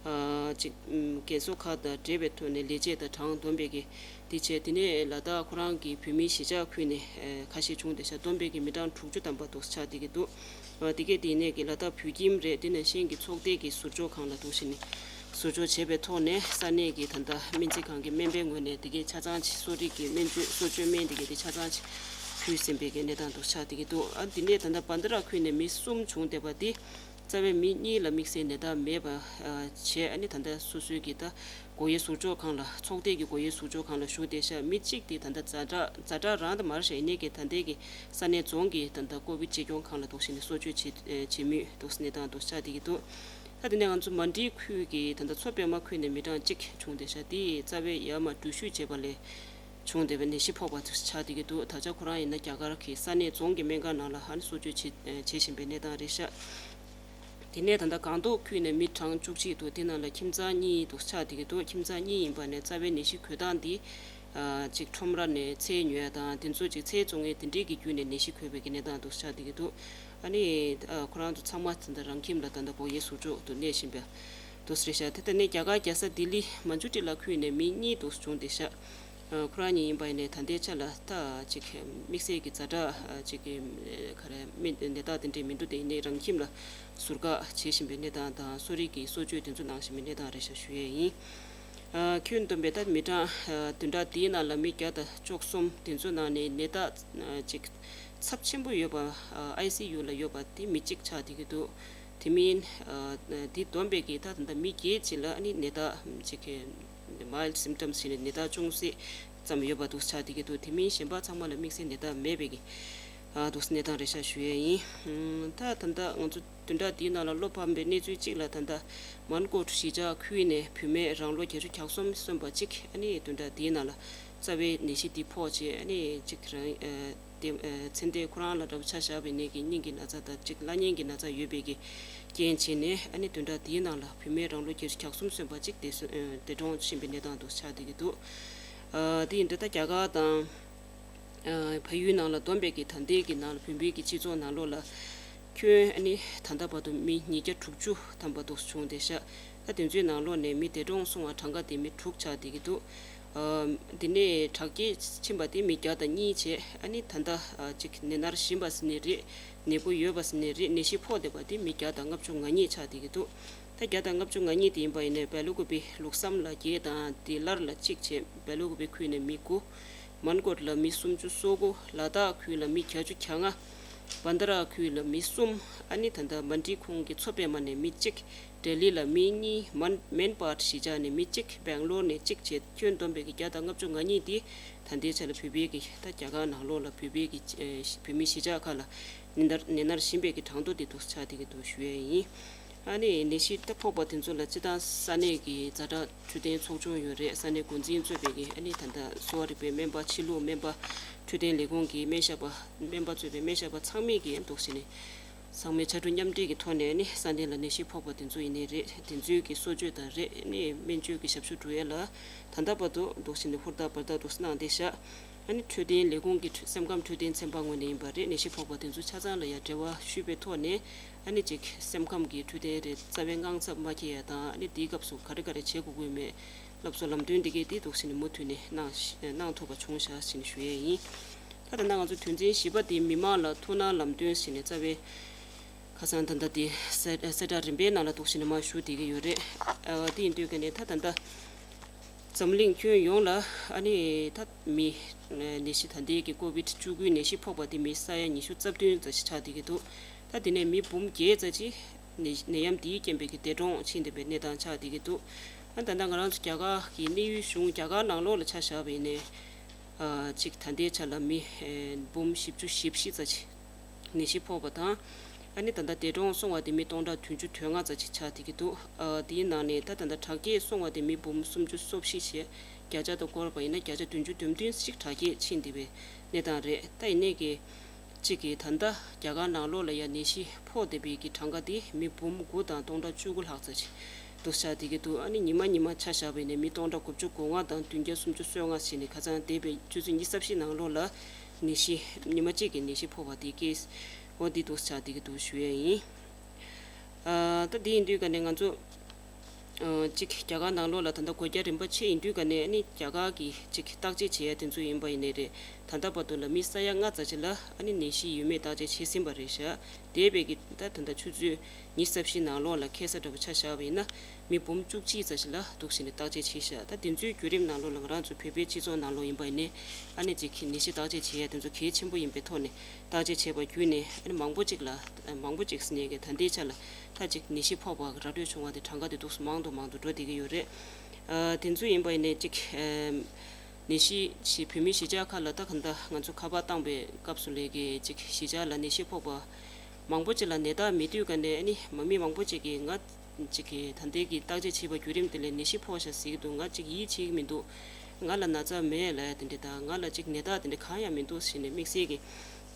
ཨ་གཅིག་ཨམ་རྒན་གསོ་ཁང་དང་འབྲེལ་བའི་ཐོག་ནས་ལས་བྱེད་དང་གྲངས་བསྡོམས་པའི་གི་དེ་བྱས། དེ་ནས་ལ་དྭགས་ཁོ་རང་གི་བོད་མིའི་གཞིས་ཆགས་ཁུལ་ནས་ཨ་ཁ་ཤས་བྱུང་བསྡད་ཤག་བསྡོམས་པའི་གི་མི་གྲངས་དྲུག་ཅུ་ཐམ་པ་འདུག་ཆགས་བསྡད་ཀྱི་འདུག་ཨ་དེ་གས་དེ་ནས་གི་ལ་དྭགས་བོད་ཁྱིམ་རེད། དེ་ནང་བཞིན་གི་ཚོགས་སྡེ་གི་ཟུར་འཇོག་ཁང་ལ་འདུག་སེ་ནི་ཟུར་འཇོག་བྱས་པའི་ཐོག་ནས་ས་གནས་ཀྱི་ད་ལྟ་སྨན་རྩིས་ཁང་གི་སྨན་པའི་ངོས་ནས་དེ་གའི་ཆ་ཚང་ཅིག་གསོ་རིག་གི་སྨན་བཅོས་གསོ་བཅོས་སྨན་དེ་གའི་དེ་ཆ་ཚང་ཅིག་ཕུལ་ཟིན་པའི་གི་གནས་སྟངས་འདུག་ཆགས་བསྡད་ཀྱི་འདུག་ཨ་དེ་ནས་ད་ལྟ་བན་དྷ་ར་ཁུལ་ནས་མི་གསུམ་བྱུང་བསྡད་པ་དེ་རྩ་བའི་མི་གཉིས་ལ་དམིགས་བསལ་ནད་རྟགས་མེད་པ་ཨ་བྱས། ཨ་ནི་ད་ལྟ་སོ་སོའི་གི་ད་སྒོ་དབྱེ་ཟུར་འཇོག་ཁང་ལ་ཚོགས་སྡེ་གི་སྒོ་དབྱེ་ཟུར་འཇོག་ཁང་ལ་བཞུགས་བསྡད་ཤག་མི་གཅིག་དེ་ད་ལྟ་ཛ་དྲག་ཛ་དྲག་རང་དུ་མར་བཞག་ཡིན་ནའི་གི་ད་ལྟའི་གི་ས་གནས་རྫོང་གི་ད་ལྟ་ཀོ་བིད་གཅེས་སྐྱོང་ཁང་ལ་འདུག་སེ་ནི་གསོ་བཅོས་བྱེད་བྱེད་མུས་འདུག་སེ་གནས་སྟངས་འདུག་ཆགས་བསྡད་ཀྱི་འདུག་ད་དེ་ནས་ང་ཚོ་མན་ཌི་ཁུལ་གྱི་ད་ལྟ་མཚོ་པད་མ་ཁུལ་ནས་མི་གྲངས་གཅིག་བྱུང་བསྡད་ཤག་དེ་རྩ་བའི་ཡར་མར་འགྲུལ་བཞུད་བྱས་པ་ལས་བྱུང་བསྡད་པའི་ནད་གཞི་ཕོག་པ་ཆགས་བསྡད་ཀྱི་འདུག་ད་ཆ་ཁོ་རང་ཡིན་ན་རྒྱ་གར་གྱི་ས་གནས་རྫོང་གི་སྨན་ཁང་ནང་ལ་ཧ་ནི་གསོ་བཅོས་བྱེད་བྱེད་བཞིན་པའི་གནས་སྟངས་རེད་ཤག་དེ་ནས་ད་ལྟ་སྒང་ཏོག་ཁུལ་ནས་མི་གྲངས་བཅུ་གཅིག་འདུག་དེ་ནང་ལ་ཁྱིམ་ཚང་གཉིས་འདུག་ཆགས་བསྡད་ཀྱི་འདུག་ཁྱིམ་ཚང་གཉིས་ཡིན་པ་ནས་རྩ་བའི་ནད་གཞི་འགོས་སྟངས་འདི་ཨ་ཅིག་ཁྲོམ་ར་ནས་ཚལ་ཉོ་ཡ་དང་དེ་ཚོ་ཅིག་ཚལ་བཙོང་མཁན་དེ་འདྲས་ཀྱི་བརྒྱུད་ནས་ནད་གཞི་འགོས་པའི་གི་གནས་སྟངས་འདུག་ཆགས་བསྡད་ཀྱི་འདུག་ཨ་ནི་ཨ་ཁོ་རང་ཚོ་ཚང་མ་ད་ལྟ་རང་ཁྱིམ་ལ་ད་ལྟ་སྒོ་དབྱེ་ཟུར་འཇོག་ཏུ་གནས་བཞིན་པ་འདུག་ཟེར་ཤག་དེ་ལྟ་ནས་རྒྱ་གར་རྒྱལ་ས་ལྡི་ལི་མན་ཇུ་ཊི་ལ་ཁུལ་ནས་མི་གཉིས་འདུག་བྱུང་བསྡད་ཤག་ཁོ་རང་གཉིས་ཡིན་པ་ཡིན་ནའི་ད་ལྟའི་ཆ་ལ་ད་ཅིག་དམིགས་བསལ་གྱི་ཛ་དྲག་ཅིག་གི་ག་རེ་མི་ནད་རྟགས་དེ་འདྲས་མི་འདུག་དེ་ཡིན་ནའི་རང་ཁྱིམ་ལ་ཟུར་བཀག་བྱེད་བཞིན་པའི་གནས་སྟངས་དང་གསོ་རིག་གི་གསོ་བཅོས་དེ་ཚོ་གནང་བཞིན་པའི་གནས་སྟངས་རེད་ཤག་ཞུ་ཡས་ཡིན། ཁྱོན་བསྡོམས་པའི་ད་མི་གྲངས་བདུན་ཕྲག་འདིའི་ནང་ལ་མི་བརྒྱ་དང་བཅུ་གསུམ་དེ་ཚོའི་ནང་ནས་ནད་རྟགས་ཅིག་ཚབས་ཆེན་པོ་ཡོད་པ་ཨའི་སི་ཡུ་ལ་ཡོད་པ་དེ་མི་གཅིག་ཆགས་བསྡད་ཀྱི་འདུག་དེ་མིན་དེ་བསྡོམས་པའི་གི་ད་ད་ལྟ་མི་བརྒྱད་ཅིག་ལ་ཨ་ནི་ནད་རྟགས་ཅིག་གི་མའིལ་སིམ་ཊམ་ཟེར་ནས་ནད་རྟགས་ཅུང་ཟད་ཙམ་ཡོད་པ་འདུག་ཆགས་བསྡད་ཀྱི་འདུག་དེ་མིན་གཞན་པ་ཚང་མ་ལ་དམིགས་བསལ་ནད་རྟགས་མེད་པའི་གི་འདུག་གནས་སྟངས་རེད་ཤག་ཞུ་ཡས་ཡིན། ད་ད་ལྟ་ང་ཚོ་བདུན་ཕྲག་འདིའི་ནང་ལ་བློ་ཕམ་པའི་གནས་ཚུལ་གཅིག་ལ་ད་ལྟ་མན་གོཊ་གཞིས་ཆགས་ཁུལ་ནས་བུད་མེད་རང་ལོ་བརྒྱད་ཅུ་གྱ་གསུམ་སོན་པ་གཅིག་ཨ་ནི་བདུན་ཕྲག་འདིའི་ནང་ལ་རྩ་བའི་ནད་གཞི་འདི་ཕོག་རྗེས་ཨ་ནི་གཅིག་རང་ཨ་ ཚེ་འདས་ཁོ་རང་ལ་འདྲ་པོ་ཆ་བཞག་པའི་ནད་ཀྱི་སྙིང་གི་ན་ཚ་དང་གཅིག་བླ་གཉན་གྱི་ན་ཚ་ཡོད་པའི་གི་རྐྱེན་བྱས་ནས་ཨ་ནི་བདུན་ཕྲག་འདིའི་ནང་ལ་བོད་མིའི་རང་ལོ་བརྒྱད་ཅུ་གྱ་གསུམ་སོན་པ་གཅིག་འདས་སོ་འདས་གྲོངས་ཕྱིན་པའི་གནས་སྟངས་འདུག་ཆགས་བསྡད་ཀྱི་འདུག་དེ་ཡིན་དུས་ད་རྒྱ་གར་དང་། ཨ་བལ་ཡུལ་ནང་ལ་བསྡོམས་པའི་གི་ད་ལྟའི་གི་ནང་ལ་བོད་མིའི་གི་སྤྱི་ཚོགས་ནང་ལོགས་ལ་ཁྱོན་ཨ་ནི་ད་ལྟ་བར་དུ་མི་ཉིས་བརྒྱ་དྲུག་ཅུ་ཐམ་པ་འདུག་བྱུང་བསྡད་ཤག་ད་དེ་ཚོའི་ནང་ལོགས་ནས་མི་འདས་གྲོངས་སོང་བ་གྲངས་ཀ་དེ་མི་དྲུག་ཆགས་བསྡད་ཀྱི་འདུག་ཨ་དེ་ནས་དྲག་སྐྱེད་ཕྱིན་པ་དེ་མི་བརྒྱ་དང་གཉིས་བྱས། ཨ་ནི་ད་ལྟ་ཨ་གཅིག་ནད་མནར་བཞིན་པ་ཟེར་ནའི་རེད། ནད་འབུ་ཡོད་པ་ཟེར་ནའི་རེད། ནད་གཞི་ཕོག་བསྡད་པ་དེ་མི་བརྒྱ་དང་ལྔ་བཅུ་ང་གཉིས་ཆགས་བསྡད་ཀྱི་འདུག་ད་བརྒྱ་དང་ལྔ་བཅུ་ང་གཉིས་དེ་ཡིན་པ་ཡིན་ནའི་སྦེལ་ཀོབ་ལུགས་བསམ་ལ་བརྒྱད་དང་དེ་སླར་ལ་གཅིག་བྱས། སྦེལ་ཀོབ་ཁུལ་ནས་མི་དགུ། མན་གོཊ་ལ་མི་སུམ་ཅུ་སོ་དགུ། ལ་དྭགས་ཁུལ་ལ་མི་བརྒྱད་ཅུ་གྱ་ལྔ། བན་དྷ་ར་ཁུལ་ལ་མི་གསུམ། ཨ་ནི་ད་ལྟ་མན་ཌི་ཁོངས་ཀྱི་མཚོ་པདྨ་ནས་མི་གཅིག་ལྡི་ལི་ལ་མི་གཉིས། མན་མན་པཱཊ་གཞིས་ཆགས་ནས་མི་གཅིག་སྦེང་ལོར་ནས་གཅིག་བྱས། ཁྱོན་བསྡོམས་པའི་གི་བརྒྱ་དང་ལྔ་བཅུ་ང་གཉིས་དེ་ད་ལྟའི་ཆ་ལ་བོད་པའི་གི་ད་རྒྱ་གར་ནང་ལོགས་ལ་བོད་པའི་གི་ཨེ་བོད་མི་གཞིས་ཆགས་ཁག་ལ་ནད་མནར་ནད་མནར་བཞིན་པའི་གི་གྲངས་ཐོ་དེ་འདུག་ཆགས་བསྡད་ཀྱི་འདུག་ཞུ་ཡས་ཡིན། ཨ་ནི་ནད་གཞི་ད་ཕོག་པ་དེ་ཚོ་ལ་སྤྱི་བཏང་ས་གནས་ཀྱི་ཛ་དྲག་འཕྲོད་བསྟེན་ཚོགས་ཆུང་ཡོད་རེད། ས་གནས་འགོ་འཛིན་གཙོས་པའི་གི་ཨ་ནི་ད་ལྟ་གསོ་བ་རིག་པའི་སྨན་པ། ཕྱི་ལུགས་སྨན་པ། འཕྲོད་བསྟེན་ལས་ཁུངས་ཀྱི་སྨན་ཞབས་པ། སྨན་པ་གཙོས་པའི་སྨན་ཞབས་པ་ཚང་མས་ཀྱི་འདུག་བྱས་ནས་ཚང་མས་ཕྱར་གྲུ་མཉམ་འབྲེལ་གྱི་ཐོག་ནས་ཨ་ནི་ས་གནས་ལ་ནད་གཞི་ཕོག་པ་དེ་ཚོ་ཡིན་ནའི་རེད། དེ་ཚོའི་གི་གསོ་བཅོས་དང་རེད། ཨ་ནི་སྨན་བཅོས་ཀྱི་ཞབས་ཞུ་སྒྲུབ་ཡས་ལ་ད་ལྟ་བར་དུ་འདུག་བྱས་ནས་ཧུར་ཐག་འབད་ཐག་འདུག་གནང་བསྡད་ཤག་ཨ་ནི་འཕྲོད་བསྟེན་ལས་ཁུངས་ཀྱི་འཕྲོད་སེམས་ཁམས་འཕྲོད་བསྟེན་ཚན་པ་ངོས་ནས་ཡིན་པ་རེད། ནད་གཞི་ཕོག་པ་དེ་ཚོ་ཆ་ཚང་ལ་ཡང་འབྲེལ་བ་ཞུས་པའི་ཐོག་ནས་ཨ་ནི་ཅིག་སེམས་ཁམས་ཀྱི་འཕྲོད་བསྟེན་རེད། རྩ་བའི་དངངས་འཚབ་མ་འཁྱེར་ཡ་དང་། ཨ་ནི་དེའི་སྐབས་སུ་ག་རེ་ག་རེ་བྱེད་དགོས་དགོས་མེད་སློབ་གསོ་ལམ་སྟོན་འདི་གའི་དེ་འདུག་བྱས་ནས་མུ་མཐུད་ནས་གནང་གནང་ཐུབ་པ་བྱུང་ཤག་ཟེར་ནས་ཞུ་ཡས་ཡིན། ད་ལྟ་ང་ཚོ་དོན་ཚན་བཞི་པ་དེ་མི་མང་ལ་ཐུགས་སྣང་ལམ་སྟོན་ཟེར་ནས་རྩ་བའི་ཁ་སང་ད་ལྟ་དེ་གསལ་གསལ་བསྒྲགས་རིམ་པའི་ནང་ལ་འདུག་བྱས་ནས་མར་ཞུ་བསྡད་ཀྱི་ཡོད་རེད། ཨ་དེ་ཡིན་དུས་ཀ་ནས་ད་ད་ལྟ་འཛམ་གླིང་ཁྱོན་ཡོངས་ལ་ཨ་ནི་ད་མི་ནད་གཞི་ད་ལྟའི་གི་ཀོ་བིད་བཅུ་དགུའི་ནད་གཞི་ཕོག་པ་དེ་མི་ས་ཡ་ཉི་ཤུ་རྩ་བདུན་ཙམ་ཞིག་ཆགས་བསྡད་ཀྱི་འདུག་ད་དེ་ནས་མི་འབུམ་བརྒྱད་ཙམ་ཅིག་ནད་ནད་ཡམས་དེའི་རྐྱེན་པས་ཀྱི་འདས་གྲོངས་ཕྱིན་བསྡད་པའི་གནས་སྟངས་ཆགས་བསྡད་ཀྱི་འདུག་ཨ་ད་ལྟ་ང་རང་ཚོ་རྒྱ་གར་གྱི་གནས་ཡུལ་གཞུང་རྒྱ་གར་ནང་ལོགས་ལ་ཆ་བཞག་པ་ཡིན་ནའི། ཨ་གཅིག་ད་ལྟའི་ཆ་ལ་མི་ཨེ་འབུམ་བཞི་བཅུ་ཞེ་བཞི་ཙམ་ཅིག་ནད་གཞི་ཕོག་པ་དང་། ཨ་ནི་ད་ལྟ་འདས་གྲོངས་སོང་བ་དེ་མི་སྟོང་ཕྲག་བདུན་ཅུ་དོན་ལྔ་ཙམ་ཅིག་ཆགས་བསྡད་ཀྱི་འདུག་ཨ་དེའི་ནང་ནས་ད་ད་ལྟ་དྲག་སྐྱེད་སོང་བ་དེ་མི་འབུམ་སུམ་ཅུ་སོ་བཞི་བྱས། བརྒྱ་ཆ་དང་བསྐོར་བ་ཡིན་ན་བརྒྱ་ཆ་བདུན་ཅུ་དོན་བདུན་ཅིག་དྲག་སྐྱེད་ཕྱིན་བསྡད་པའི་གནས་སྟངས་རེད། ད་ཡིན་ནའི་གི་གཅིག་གིས་ད་ལྟ་རྒྱ་གར་ནང་ལོགས་ལ་ཡང་ནད་གཞི་ཕོག་བསྡད་པའི་གི་གྲངས་ཀ་དེ་མི་འབུམ་དགུ་དང་སྟོང་ཕྲག་བཅུ་དགུ་ལྷག་ཙམ་ཅིག་འདུག་ཆགས་བསྡད་ཀྱི་འདུག་ཨ་ནི་ཉི་མ་ཉི་མ་ཆ་བཞག་པ་ཡིན་ན་མི་སྟོང་ཕྲག་དགུ་བཅུ་གོ་ལྔ་དང་བདུན་བརྒྱ་སུམ་ཅུ་སོ་ལྔ་ཞིག་ནས་ཁ་སང་འདས་པའི་ཆུ་ཚོད་ཉི་ཤུ་རྩ་བཞི་ནང་ལོགས་ལ་ནད་གཞི་ཉི་མ་གཅིག་གི་ནད་གཞི་ཕོག་པ་དེ་ཀེ་སི་འོ་འདི་འདུག་ཆགས་བསྡད་ཀྱི་འདུག་ཞུ་ཡས་ཡིན། ཨ་ད་འདི་ཡིན་དུས་ཀ་ནས་ང་ཚོ་ཨ་གཅིག་རྒྱ་གར་ནང་ལོགས་ལ་ད་ལྟ་སྒོ་རྒྱག་རིམ་པ་ཕྱེ་ཡིན་དུས་ཀ་ནས་ཨ་ནི་རྒྱ་གར་གྱི་གཅིག་བརྟག་དཔྱད་བྱེད་ཡ་དེ་ཚོ་ཡིན་པ་ཡིན་ནའི་རེད། ད་ལྟ་བར་དུ་ལ་མི་ས་ཡ་ལྔ་ཙམ་ཅིག་ལ་ཨ་ནི་ནད་གཞི་ཡོད་མེད་བརྟག་དཔྱད་བྱས་ཟིན་པ་རེད་ཤག་འདས་པའི་གི་ད་ད་ལྟ་ཆུ་ཚོད་ཉི་ཤུ་རྩ་བཞི་ནང་ལོགས་ལ་ཁ་སང་འདྲ་པོ་ཆ་བཞག་པ་ཡིན་ན་མི་འབུམ་བཅུ་གཅིག་ཙམ་ཞིག་ལ་འདུག་བྱས་ནས་བརྟག་དཔྱད་བྱས་ཤག་ད་དེ་ཚོའི་བརྒྱུད་རིམ་ནང་ལོགས་ལ་ང་རང་ཚོ་བོད་པའི་སྤྱི་ཚོགས་ནང་ལོགས་ཡིན་པ་ཡིན་ནའི་ཨ་ནི་ཅིག་ནད་གཞི་བརྟག་དཔྱད་བྱེད་ཡ་དེ་ཚོ་གལ་ཆེན་པོ་ཡིན་པའི་ཐོག་ནས་བརྟག་དཔྱད་བྱས་པ་བརྒྱུད་ནས་ཨ་ནི་མང་པོ་ཅིག་ལ་མང་པོ་ཅིག་ཟེར་ནས་གི་ད་ལྟའི་ཆ་ལ་ད་ཅིག་ནད་གཞི་ཕོག་པ་ར་སྤྲོད་བྱུང་བ་དེ་གྲངས་ཀ་དེ་འདུག་མང་དུ་མང་དུ་འགྲོ་བསྡད་ཀྱི་ཡོད་རེད། ཨ་དེ་ཚོ་ཡིན་པ་ཡིན་ནའི་ཅིག་ཨམ། ནད་གཞི་ཞིག་བོད་མི་གཞིས་ཆགས་ཁག་ལ་ད་གང་ལྟར་ང་ཚོ་ཁ་པར་བཏང་པའི་སྐབས་སུ་ལས་ཀའི་ཅིག་གཞིས་ཆགས་ལ་ནད་གཞི་ཕོག་པ་མང་པོ་ཅིག་ལ་ནད་རྟགས་མེད་དུས་ཀ་ནས་ཨ་ནི་མ་མི་མང་པོ་ཅིག་གིས་ང་ཅིག་གིས་ད་ལྟའི་གི་བརྟག་དཔྱད་བྱས་པ་བརྒྱུད་རིམ་དེ་ལས་ནད་གཞི་ཕོག་ཤག་ཟེར་གྱི་འདུག་ང་ཅིག་ཡིད་ཆེས་ཀྱི་མི་འདུག་ང་ལ་ན་ཚ་མེད་ལབ་ཡ་དེ་འདྲ་དང་ང་ལ་ཅིག་ནད་རྟགས་དེ་འདྲ་གང་ཡང་མི་འདུག་ཟེར་ནས་དམིགས་བསལ་གྱི་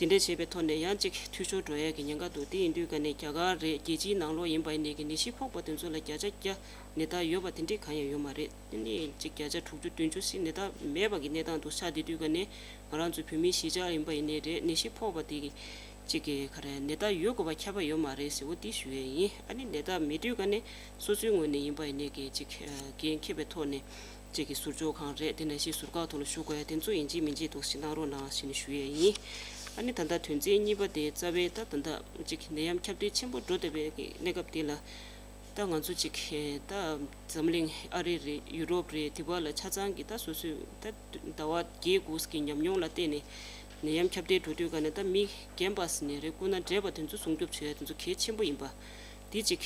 དེ་འདྲ་བྱས་པའི་ཐོག་ནས་ཡང་ཅིག་འཐུས་ཤོར་འགྲོ་ཡ་གི་ཉེན་ཁ་འདུག་དེ་ཡིན་དུས་ཀ་ནས་རྒྱ་གར་རེད། རྒྱལ་སྤྱིའི་ནང་ལོགས་ཡིན་པ་ཡིན་ནའི་གི་ནད་གཞི་ཕོག་པ་དེ་ཚོ་ལ་བརྒྱ་ཆ་བརྒྱ་ནད་རྟགས་ཡོད་པ་དེ་འདྲ་གང་ཡང་ཡོད་མ་རེད། དེ་ནས་ཅིག་བརྒྱ་ཆ་དྲུག་ཅུ་བདུན་ཅུ་ཞིག་ནད་རྟགས་མེད་པ་གི་གནས་སྟངས་འདུག་ཆགས་བསྡད་དུས་ཀ་ནས་ང་རང་ཚོ་བོད་མིའི་གཞིས་ཆགས་ཡིན་པ་ཡིན་ནའི་རེད། ནད་གཞི་ཕོག་པ་དེ་གི་ཅིག་གི་ག་རེ་ནད་རྟགས་ཡོད་དགོས་པ་ཁྱབ་པ་ཡོད་མ་རེད་ཟེར་འོ་དེ་ཞུ་ཡས་ཡིན། ཨ་ནི་ནད་རྟགས་མེད་དུས་ཀ་ནས་སོ་སོའི་ངོས་ནས་ཡིན་པ་ཡིན་ནའི་གི་ཅིག་འགན་འཁྱེར་བའི་ཐོག་ནས་ཅིག་གི་ཟུར་འཇོག་ཁང་རེད། དེ་ནང་བཞིན་ཟུར་བཀག་ཐོག་ལ་བཞུགས་དགོས་ཡ་དེ་ཚོ་ཡིན་གཅིག་མིན་གཅིག་འདུག་ཞིག་གནང་རོགས་གནང་ཞེས་ནས་ཞུ་ཡས་ཡིན། ཨ་ནི་ད་ལྟ་དོན་ཚན་གཉིས་པ་དེ་རྩ་བའི་ད་ད་ལྟ་ཅིག་ནད་ཡམས་ཁྱབ་གདལ་ཆེན་པོ་འགྲོ་བསྡད་པའི་གནས་སྐབས་དེ་ལ། ད་ང་ཚོ་ཅིག་ད་འཛམ་གླིང་ཨ་རི་རེད། ཡུ་རོབ་རེད། དེ་བ་ལ་ཆ་ཚང་གི་ད་སོ་སོའི་ད་ཟླ་བ་བརྒྱད་དགུ་གི་ཉམས་མྱོང་ལ་བརྟེན་ནས་ནད་ཡམས་ཁྱབ་གདལ་འགྲོ་དུས་ཀ་ནས་ད་མི་རྒན་པ་ཟེར་ནས་རེད། སྐུ་ན་བགྲེས་པ་དེ་ཚོ་སྲུང་སྐྱོབ་བྱེད་ཡ་དེ་ཚོ་གལ་ཆེན་པོ་ཡིན་པ་དེ་ཅིག་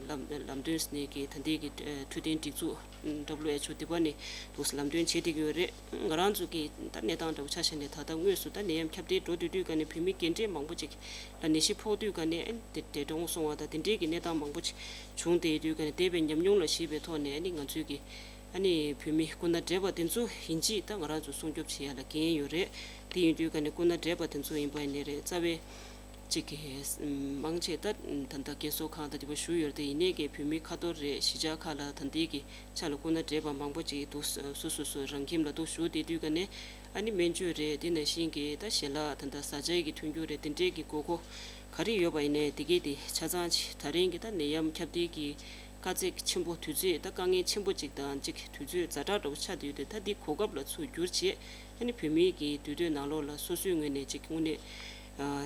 ལམ་ལམ་སྟོན་ཟེར་ནས་ཀྱི་ད་ལྟའི་གི་འཕྲོད་བསྟེན་སྒྲིག་འཛུགས་W H O དེ་བ་ནས་འདུག་ལམ་སྟོན་བྱེད་བསྡད་ཀྱི་ཡོད་རེད། ང་རང་ཚོ་གི་ད་གནས་སྟངས་འདྲ་པོ་ཆ་བཞག་ནས་ད་ལྟ་དངོས་སུ་ད་ནད་ཡམས་ཁྱབ་གདལ་འགྲོ་དུས་དུས་ཀ་ནས་བོད་མི་རྒན་གྲས་མང་པོ་ཅིག་ལ་ནད་གཞི་ཕོག་དུས་ཀ་ནས་ཨ་ནི་དེ་འདས་གྲོངས་སོང་བ་དང་དེ་འདྲའི་གི་གནས་སྟངས་མང་པོ་ཅིག་བྱུང་བསྡད་དུས་ཀ་ནས་འདས་པའི་ཉམས་མྱོང་ལ་གཞིགས་པའི་ཐོག་ནས་ཨ་ནི་ང་ཚོའི་གི་ ཨ་ནི་བོད་མི་སྐུ་ན་བགྲེས་པ་དེ་ཚོ་ཡིན་གཅིག་ད་ང་རང་ཚོ་སྲུང་སྐྱོབ་བྱེད་ཡ་ལ་འགན་ཡོད་རེད། དེ་ཡིན་དུས་ཀ་ནས་སྐུ་ན་བགྲེས་པ་དེ་ཚོ་ཡིན་པ་ཡིན་ནའི་རེད། རྩ་བའི་གཅིག་གི་མང་ཆེ་ད་ད་ལྟ་རྒན་གསོ་ཁང་ད་དེ་པ་བཞུགས་ཡོད་རེད། དེ་ཡིན་ནའི་གི་བོད་མི་ཁ་ཐོར་རེད། གཞིས་ཆགས་ཁག་ལ་ད་ལྟའི་གི་ཆ་ལ་སྐུ་ན་བགྲེས་པ་མང་པོ་ཅིག་འདུག་སོ་སོ་སོ་རང་ཁྱིམ་ལ་འདུག་བཞུགས་བསྡད་དུས་ཀ་ནས་ཨ་ནི་སྨན་བཅོས་རེད། དེ་ནང་བཞིན་གི་ད་ཞལ་ལག་ད་ད་བཟའ་བཅའ་གི་མཐུན་འགྱུར་རེད། དེ་འདྲའི་གི་དགོས་མཁོ་ག་རེ་ཡོད་པ་ཡིན་ནའི་དེ་གའི་དེ་ཆ་ཚང་ཅིག་ད་རིང་གི་ད་ནད་ཡམས་ཁྱབ་གདལ་གི་དཀའ་ཚེགས་ཆེན་པོ་དུས་ཚོད་ད་དཀའ་ངལ་ཆེན་པོ་ཅིག་དང་ཅིག་དུས་ཚོད་ཛ་དྲག་འདྲ་པོ་ཆགས་བསྡད་ཡོད་དེ། ད་འདི་གོ་སྐབས་ལ་ཚུར་བསྒྱུར་བྱས་ཨ་ནི་བོད་མིའི་གི་དུས་སྟོན་ནང་ལོགས་ལ་སོ་སོའི་ངོས་ནས་ཅིག་དངོས་གནས་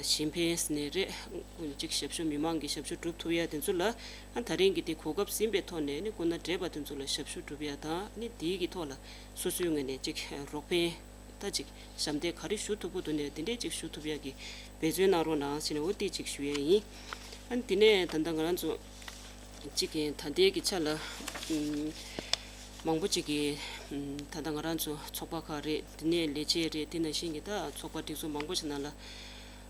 གཞན་ཕན་ཟེར་ནའི་རེད། ཅིག་ཞབས་ཞུ་མི་མང་གི་ཞབས་ཞུ་སྒྲུབ་ཐུབ་ཡ་དེ་ཚོ་ལ་ཨ་ད་རིང་གི་དེ་གོ་སྐབས་ཟིན་པའི་ཐོག་ནས་ནི་སྐུ་ན་བགྲེས་པ་དེ་ཚོ་ལ་ཞབས་ཞུ་སྒྲུབ་ཡ་དང་ནི་དེའི་གི་ཐོག་ལ་སོ་སོའི་ངོས་ནས་ཅིག་རོགས་ཕན་ད་ཅིག་ཞབས་འདེགས་ག་རེ་ཞུ་ཐུབ་ཀྱི་འདུག་ནས་དེ་འདྲས་ཅིག་ཞུ་ཐུབ་ཡ་གི་འབད་བརྩོན་གནང་རོགས་གནང་ཟེར་ནས་འོ་དེ་ཅིག་ཞུ་ཡ་ཡིན། ཨ་ནི་དེ་ནས་ད་ལྟ་ང་རང་ཚོ་གཅིག་གི་ད་ལྟའི་གི་ཆ་ལ་ཨུམ་མང་པོ་ཅིག་གི་ཨུམ་ད་ལྟ་ང་རང་ཚོ་ཚོགས་པ་ཁག་རེད། དེ་ནས་ལས་བྱེད་རེད། དེ་ནང་བཞིན་གི་ད་ཚོགས་པ་སྒྲིག་འཛུགས་མང་པོ་ཞིག་ནང་ལ་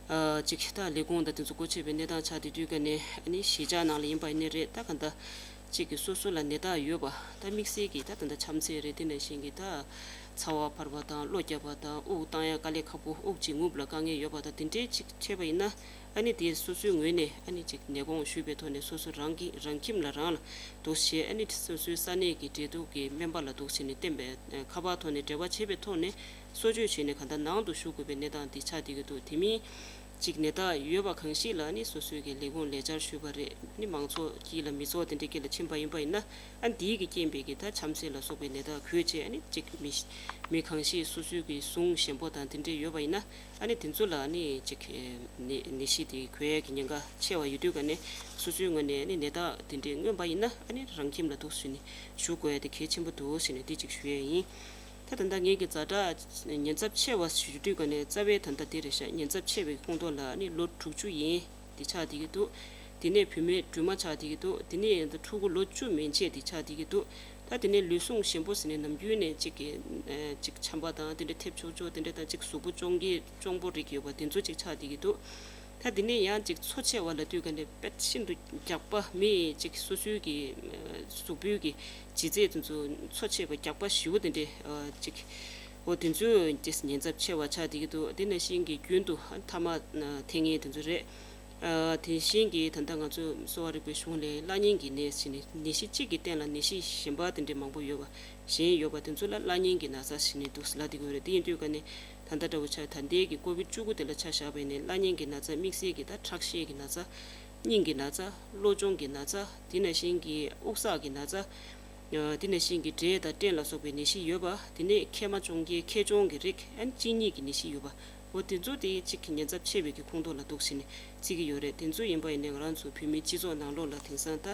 ཨ་གཅིག་ད་ལས་ཁུངས་དང་དེ་ཚོ་སྒོ་ཕྱེ་བའི་གནས་སྟངས་ཆགས་བསྡད་དུས་ཀ་ནས་ཨ་ནི་གཞིས་ཆགས་ནང་ལ་ཡིན་པ་ཡིན་ནའི་རེད། ད་ག་ད་གཅིག་གི་སོ་སོ་ལ་ནད་རྟགས་ཡོད་པ་ད་དམིགས་བསལ་གྱི་ད་ད་ད་ཆམ་ཚད་རེད། དེ་ནང་བཞིན་གི་ད་ཚ་བ་འཕར་བ་དང་གློ་རྒྱག་པ་དང་དབུགས་བཏང་ཡ་དཀའ་ལས་ཁག་པོ་དབུགས་གཅིག་རྔུབ་ལ་དཀའ་ངལ་ཡོད་པ་དང་དེ་འདྲའི་ཅིག་ཆད་པ་ཡིན་ན། ཨ་ནི་དེ་སོ་སོའི་ངོས་ནས་ཨ་ནི་ཅིག་ནད་དགོངས་ཞུས་པའི་ཐོག་ནས་སོ་སོ་རང་གི་རང་ཁྱིམ་ལ་རང་ལ་འདུག་བྱས། ཨ་ནི་སོ་སོའི་ས་གནས་ཀྱི་འབྲེལ་གཏུག་གི་སྨན་པ་ལ་འདུག་བྱས་ནས་བསྟན་པའི་ཁ་པར་ཐོག་ནས་འབྲེལ་བ་བྱས་པའི་ཐོག་ནས་གསོ་བཅོས་བྱས་ནས་གང་ལྟར་ནང་དུ་བཞུགས་དགོས་པའི་གནས་སྟངས་འདི་ཆགས་བསྡད་ཀྱི་འདུག་དེ་མིན་ཅིག་ནད་རྟགས་ཡོད་པ་གང་ཞིག་ལ་ཨ་ནི་སོ་སོའི་གི་ལས་ཁུངས་ལས་འཆར་ཞུས་པ་རེད། ཨ་ནི་མང་ཚོགས་དཀྱིལ་ལ་མི་ཚོགས་དེ་འདྲའི་དཀྱིལ་ལ་ཕྱིན་པ་ཡིན་པ་ཡིན་ན་ཨ་ནི་དེའི་གི་རྐྱེན་པས་གི་ད་ཆམ་ཚད་ལ་སོགས་པའི་ནད་རྟགས་འགོས་བྱས། ཨ་ནི་ཅིག་མི་མི་གང་ཞིག་སོ་སོའི་གི་ཟུངས་ཞན་པོ་དང་དེ་འདྲས་ཡོད་པ་ཡིན་ན། ཨ་ནི་དེ་ཚོ་ལ་ཨ་ནི་ཅིག་ནད་ནད་གཞི་དེ་འགོས་ཡས་ཀྱི་ཉེན་ཁ་ཆེ་བ་ཡོད་དུས་ཀ་ནས་སོ་སོའི་ངོས་ནས་ཨ་ནི་ནད་རྟགས་དེ་འདྲས་མངོན་པ་ཡིན་ན་ཨ་ནི་རང་ཁྱིམ་ལ་འདུག་སེ་ནས་བཞུགས་དགོས་ཡ་དེ་གལ་ཆེན་པོ་འདུག་ཟེར་ནས་དེ་ཅིག་ཞུ་ཡས་ཡིན། ད་ད་ལྟ་ངེད་ཀྱི་ཛ་དྲག་ཉེན་ཚབས་ཆེ་བ་ཞུ་དུས་ཀ་ནས་རྩ་བའི་ད་ལྟ་དེ་རེད་ཤག་ཉེན་ཚབས་ཆེ་བའི་ཁོངས་གཏོགས་ལ་ཨ་ནི་ལོ་དྲུག་ཅུ་ཡན་དེ་ཆགས་བསྡད་ཀྱི་འདུག་དེ་ནས་བུད་མེད་སྦྲུམ་མ་ཆགས་བསྡད་ཀྱི་འདུག་དེ་ནས་ཕྲུ་གུ་ལོ་བཅུ་མན་ཆད་དེ་ཆགས་བསྡད་ཀྱི་འདུག་ད་དེ་ནས་ལུས་ཟུངས་ཞན་པོ་ཟེར་ནས་ནམ་རྒྱུན་ནས་གཅིག་གི་ཨ་གཅིག་ཆམ་པ་དང་དེ་འདྲ་ཐེབས་ཆོག་ཆོག་དེ་འདྲ་དང་གཅིག་གཟུགས་པོ་གཅོང་གི་གཅོང་པོ་རིགས་ཡོད་པ་དེ་ཚོ་གཅིག་ཆགས་བསྡད་ཀྱི་འདུག་ད་དེ་ནས་ཡང་གཅིག་འཚོ་ཆེ་བ་ལ་དུས་ཀ་ནས་དཔེ་ཤིན་ཏུ་རྒྱགས་པ་མི་གཅིག་སོ་སོའི་གི་ཨ་གཟུགས་པོའི་གི་ལྗིད་ཚད་དེ་ཚོ་འཚོ་ཆེ་བ་རྒྱགས་པ་ཞེ་པོ་དེ་འདྲ་ཨ་གཅིག་འོ་དེ་ཚོའི་ཉེན་ཚབས་ཆེ་བ་ཆགས་བསྡད་ཀྱི་འདུག་དེ་ནང་བཞིན་གི་རྒྱུན་དུ་ཨ་ཐ་མག་འཐེན་མཁན་དེ་ཚོ་རེད། ཨ་དེ་བཞིན་གྱི་ད་ལྟ་ང་ཚོ་གསོ་བ་རིག་པའི་གཞུང་ལས་བརླག་ཉེན་གྱི་ནད་ཟེར་ནས་ནད་གཞི་གཅིག་གི་སྟེང་ལ་ནད་གཞི་གཞན་པ་དེ་འདྲའི་མང་པོ་ཡོད་པ་གཞན་ཡོད་པ་དེ་ཚོ་ལ་བརླག་ཉེན་གྱི་ན་ཚ་ཟེར་ནས་འདུག་ལབ་བསྡད་ཀྱི་ཡོད་རེད། དེ་ཡིན་དུས་ཀ་ནས་ད་ལྟ་འདྲ་བོ་ཆགས་ད་ལྟའི་གི་ཀོ་བིད་བཅུ་དགུ་དེ་ལ་ཆ་བཞག་པ་ཡིན་ནའི་བརླག་ཉེན་གྱི་ན་ཚ་དམིགས་བསལ་གྱི་ད་ཁྲག་ཤེད་ཀྱི་ན་ཚ། སྙིང་གི་ན་ཚ། གློ་གཅོང་གི་ན་ཚ། དེ་ནང་བཞིན་གྱི་དབུགས་བསགས་ཀྱི་ན་ཚ། ཨ་དེ་ནང་བཞིན་གྱི་འབྲས་དང་སྐྲན་ལ་སོགས་པའི་ནད་གཞི་ཡོད་པ། དེ་ནས་མཁལ་མ་གཅོང་རྒྱལ་མཁལ་གཅོང་གི་རིགས། ཨ་ནི་གཅིན་སྙི་གི་ནད་གཞི་ཡོད་པ། འོ་དེ་ཚོ་དེ་གཅིག་གི་ཉེན་ཚབས་ཆེ་བའི་གི་ཁོངས་གཏོགས་ལ་འདུག་ཟེར་ནས་བརྩི་གི་ཡོད་རེད། དེ་ཚོ་ཡིན་པ་ཡིན་ནའི་ང་རང་ཚོ་བོད་མིའི་སྤྱི་ཚོགས་ནང་ལོགས་ལ་དེང་སང་ད་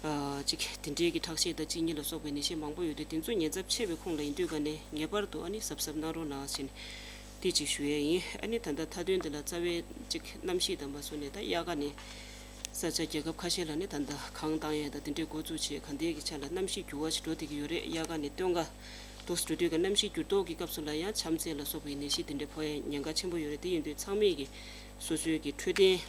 ཨ་གཅིག་དེ་འདྲའི་གི་ཁྲག་ཤེད་དང་གཅིན་སྙི་ལ་སོགས་པའི་ནད་གཞི་མང་པོ་ཡོད་དུས་དེ་ཚོ་ཉེན་ཚབས་ཆེ་བའི་ཁོངས་ལ་ཡིན་དུས་ཀ་ནས་ངེས་པར་དུ་ཨ་ནི་གཟབ་གཟབ་གནང་རོགས་གནང་ཟེར་ནས་དེ་གཅིག་ཞུ་ཡས་ཡིན། ཨ་ནི་ད་ལྟ་མཐའ་དོན་འདི་ལ་རྩ་བའི་གཅིག་གནམ་གཤིས་དང་མ་སོ་ནས་ད་དབྱར་ཁ་ནས། ས་ཆ་རྒྱལ་ཁབ་ཁ་ཤས་ལ་ནི་ད་ལྟ་གངས་བཏང་ཡས་དང་དེ་འདྲའི་འགོ་བཙུགས་བྱས་གང་ལྟར་གྱི་ཆ་ལ་གནམ་གཤིས་འགྱུར་བ་ཞིག་འགྲོ་བསྡད་ཀྱི་ཡོད་རེད། དབྱར་ཁ་ནས་སྟོན་ཁ་འདུག་སེ་འགྲོ་དུས་ཀ་གནམ་གཤིས་འགྱུར་ལྡོག་གི་སྐབས་སུ་ལ་ཡང་ཆམ་ཚད་ལ་སོགས་པའི་ནད་གཞི་དེ་འདྲ་ཕོག་ཡས་ཉེན་ཁ་ཆེན་པོ་ཡོད་རེད། དེ་ཡིན་དུས་ཚང་མས་ཀྱི་སོ་སོའི་གི་འཕྲོད་བསྟེན་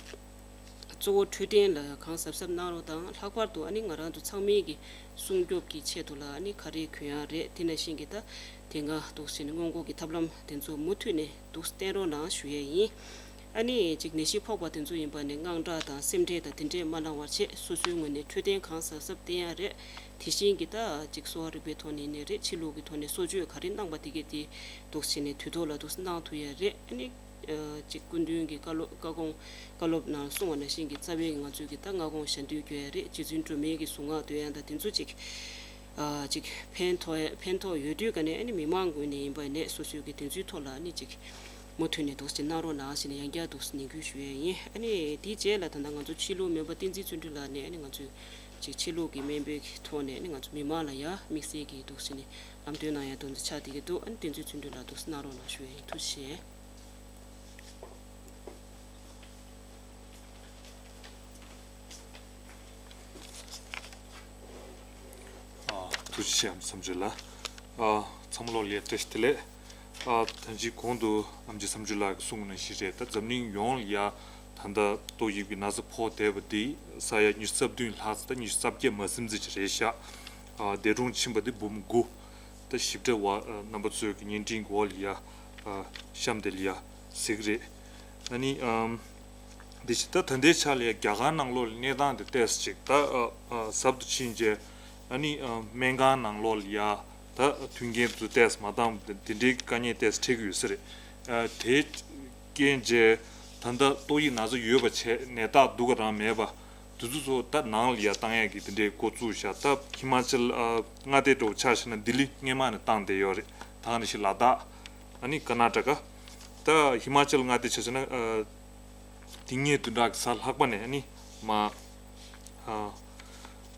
གཙོ་བོ་འཕྲོད་བསྟེན་ལ་གང་གཟབ་གཟབ་གནང་རོགས་དང་། ལྷག་པར་དུ་ཨ་ནི་ང་རང་ཚོ་ཚང་མས་ཀྱི་སྲུང་སྐྱོབ་ཀྱི་ཆེད་དུ་ལ་ཨ་ནི་ག་རེ་གོན་ཡག་རེད། དེ་ནང་བཞིན་གྱི་ད་དེ་སྔ་འདུག་སེ་ནི་སྔོན་འགོག་གི་ཐབས་ལམ་དེ་ཚོ་མུ་མཐུད་ནས་འདུག་སེ་བསྟེན་རོགས་གནང་ཞུ་ཡས་ཡིན། ཨ་ནི་ཅིག་ནད་གཞི་ཕོག་པ་དེ་ཚོ་ཡིན་པ་ནི་དངངས་སྐྲག་དང་སེམས་ཁྲལ་དང་དེ་འདྲས་མ་གནང་བར་བྱས་སོ་སོའི་ངོས་ནས་འཕྲོད་བསྟེན་གང་གཟབ་གཟབ་བསྟེན་ཡ་རེད། དེ་བཞིན་གྱི་ད་ཅིག་གསོ་བ་རིག་པའི་ཐོག་ནས་ནས་རེད། ཕྱི་ལུགས་ཀྱི་ཐོག་ནས་གསོ་བཅོས་ག་རེ་གནང་པ་དེ་གས་དེ་འདུག་སེ་ནས་དུས་ཐོག་ལ་འདུག་སེ་གནང་ཐུབ་ཡ་རེད། ཨ་ནི་ཅིག་སྐུ་མདུན་གྱི་བཀའ་སློབ་བཀའ་དགོངས་བཀའ་སློབ་ནང་གསུངས་པ་ནང་བཞིན་གྱི་རྩ་བའི་ང་ཚོའི་གི་ད་སྔ་དགོངས་ཞལ་འདོན་རྒྱོབ་ཡ་རེད། རྗེ་བཙུན་སྒྲོལ་མའི་གི་གཟུངས་སྔགས་འདོན་ཡ་ད་དེ་ཚོ་ཅིག་ཨ་ཅིག་ཕན་ཐོགས་ཕན་ཐོགས་ཡོད་དུས་ཀ་ནས་ཨ་ནི་མི་མང་ངོས་ནས་ཡིན་པ་ནས་སོ་སོའི་གི་དེ་ཚོའི་ཐོག་ལ་ཨ་ནི་ཅིག་མུ་མཐུད་ནས་འདུག་སེ་གནང་རོགས་གནང་ཟེར་ནས་ཡང་བསྐྱར་འདུག་སེ་ནན་སྐུལ་ཞུ་ཡས་ཡིན། ཨ་ནི་དེའི་རྗེས་ལ་ད་ལྟ་ང་ཚོ་ཕྱི་ལུགས་སྨན་པ་བསྟན་འཛིན་བརྩོན་འགྲུས་ལགས་ནས་ཨ་ནི་ང་ཚོའི་ཅིག་ཕྱི་ལུགས་ཀྱི་སྨན་པའི་གི་ཐོག་ནས་ཨ་ནི་ང་ཚོ་མི་མང་ལ་ཡང་དམིགས་བསལ་གྱི་འདུག་སེ་ནས་ལམ་སྟོན་གནང་ཡ་དོན་དུ་ཆགས་བསྡད་ཀྱི་འདུག་ཨ་ནི་བསྟན་འཛིན་བརྩོན་འགྲུས་ལགས་འདུག་སེ་གནང་རོགས་གནང་ཞུ་ཡས་ཡིན། ཐུགས་རྗེ་ཆེ། ཨ། ཐུགས་རྗེ་ཆེ་ཨམ་ཆི་བསམ་གྲུབ་ལགས། ཨ། ཚང་མ་ལོག་ལ་བཀྲ་ཤིས་བདེ་ལེགས། ཨ། ད་ཅི་གོང་དུ་ཨམ་ཆི་བསམ་གྲུབ་ལགས་ཀྱིས་གསུངས་པ་ནང་བཞིན་རེད། ད་འཛམ་གླིང་ཡོངས་ལ་ཡ་ད་ལྟ་ཏོག་དབྱིབས་ཀྱི་ན་ཚ་ཕོག་བསྡད་པ་འདི་ས་ཡ་ཉི་ཤུ་རྩ་བདུན་ལྷག་ཙམ། ད་ཉི་ཤུ་རྩ་བརྒྱད་མ་ཟིན་ཙམ་ཅིག་རེད་ཤག་ཨ་འདས་གྲོངས་ཕྱིན་པ་དེ་འབུམ་དགུ། ད་ཞིབ་ཕྲ་བ་ཨ་རྣམ་པ་ཚོས་ཀྱི་བརྙན་འཕྲིན་གྱི་འོག་ལ་ཡ་ཨ་གཤམ་དེ་ལ་ཡ་གཟིགས་རེད། ཨ་ནི་ཨམ་འདི་ཞིག་ད་ད་ལྟའི་ཆ་ལ་ཡ་རྒྱ་གར་ནང་ལོགས་ལ་གནས་སྟངས་དེ་ཏོག་ཙམ་ཅིག་ད་ཨ་ཨ་ཟབ་ཏུ་ཕྱིན་རྗེས། ཨ་ནི་ཨ་སྨན་ཁང་ནང་ལོགས་ལ་ཡ་ད་མཐུན་རྐྱེན་དེ་ཚོ་ཏོག་ཙམ་མ་འདང་དེ་འདྲའི་དཀའ་ངལ་ཏོག་ཙམ་འཕྲད་ཀྱི་ཡོད་ས་རེད། ཨ་དེ་རྐྱེན་བྱས་ད་ལྟ་ཏོག་དབྱིབས་ན་ཚ་ཡོད་པ་བྱས་ནད་རྟགས་སྡུག་ག་རང་མེད་པ། དེ་ཚོ་ཚོ་ད་ནང་ལ་ཡ་བཏང་ཡས་ཀྱི་དེ་འདྲའི་འགོ་བཙུགས་བཞག་ད་ཧི་མ་ཅལ་ཨ་མངའ་སྡེ་འདྲ་བོ་ཆ་བཞག་ན་ལྡི་ལི་སྔས་མ་ནས་བཏང་བསྡད་ཡོད་རེད། ད་ག་ནང་བཞིན་ལ་དྭགས། ཨ་ནི་ཀར་ན་ཊ་ཀ་ད་ཧི་མ་ཅལ་མངའ་སྡེ་ཆ་བཞག་ན་ཨ་དེ་སྔའི་བདུན་ཕྲག་གི་གཟའ་ལྷག་པ་ནས་ཨ་ནི་མ་ཨ་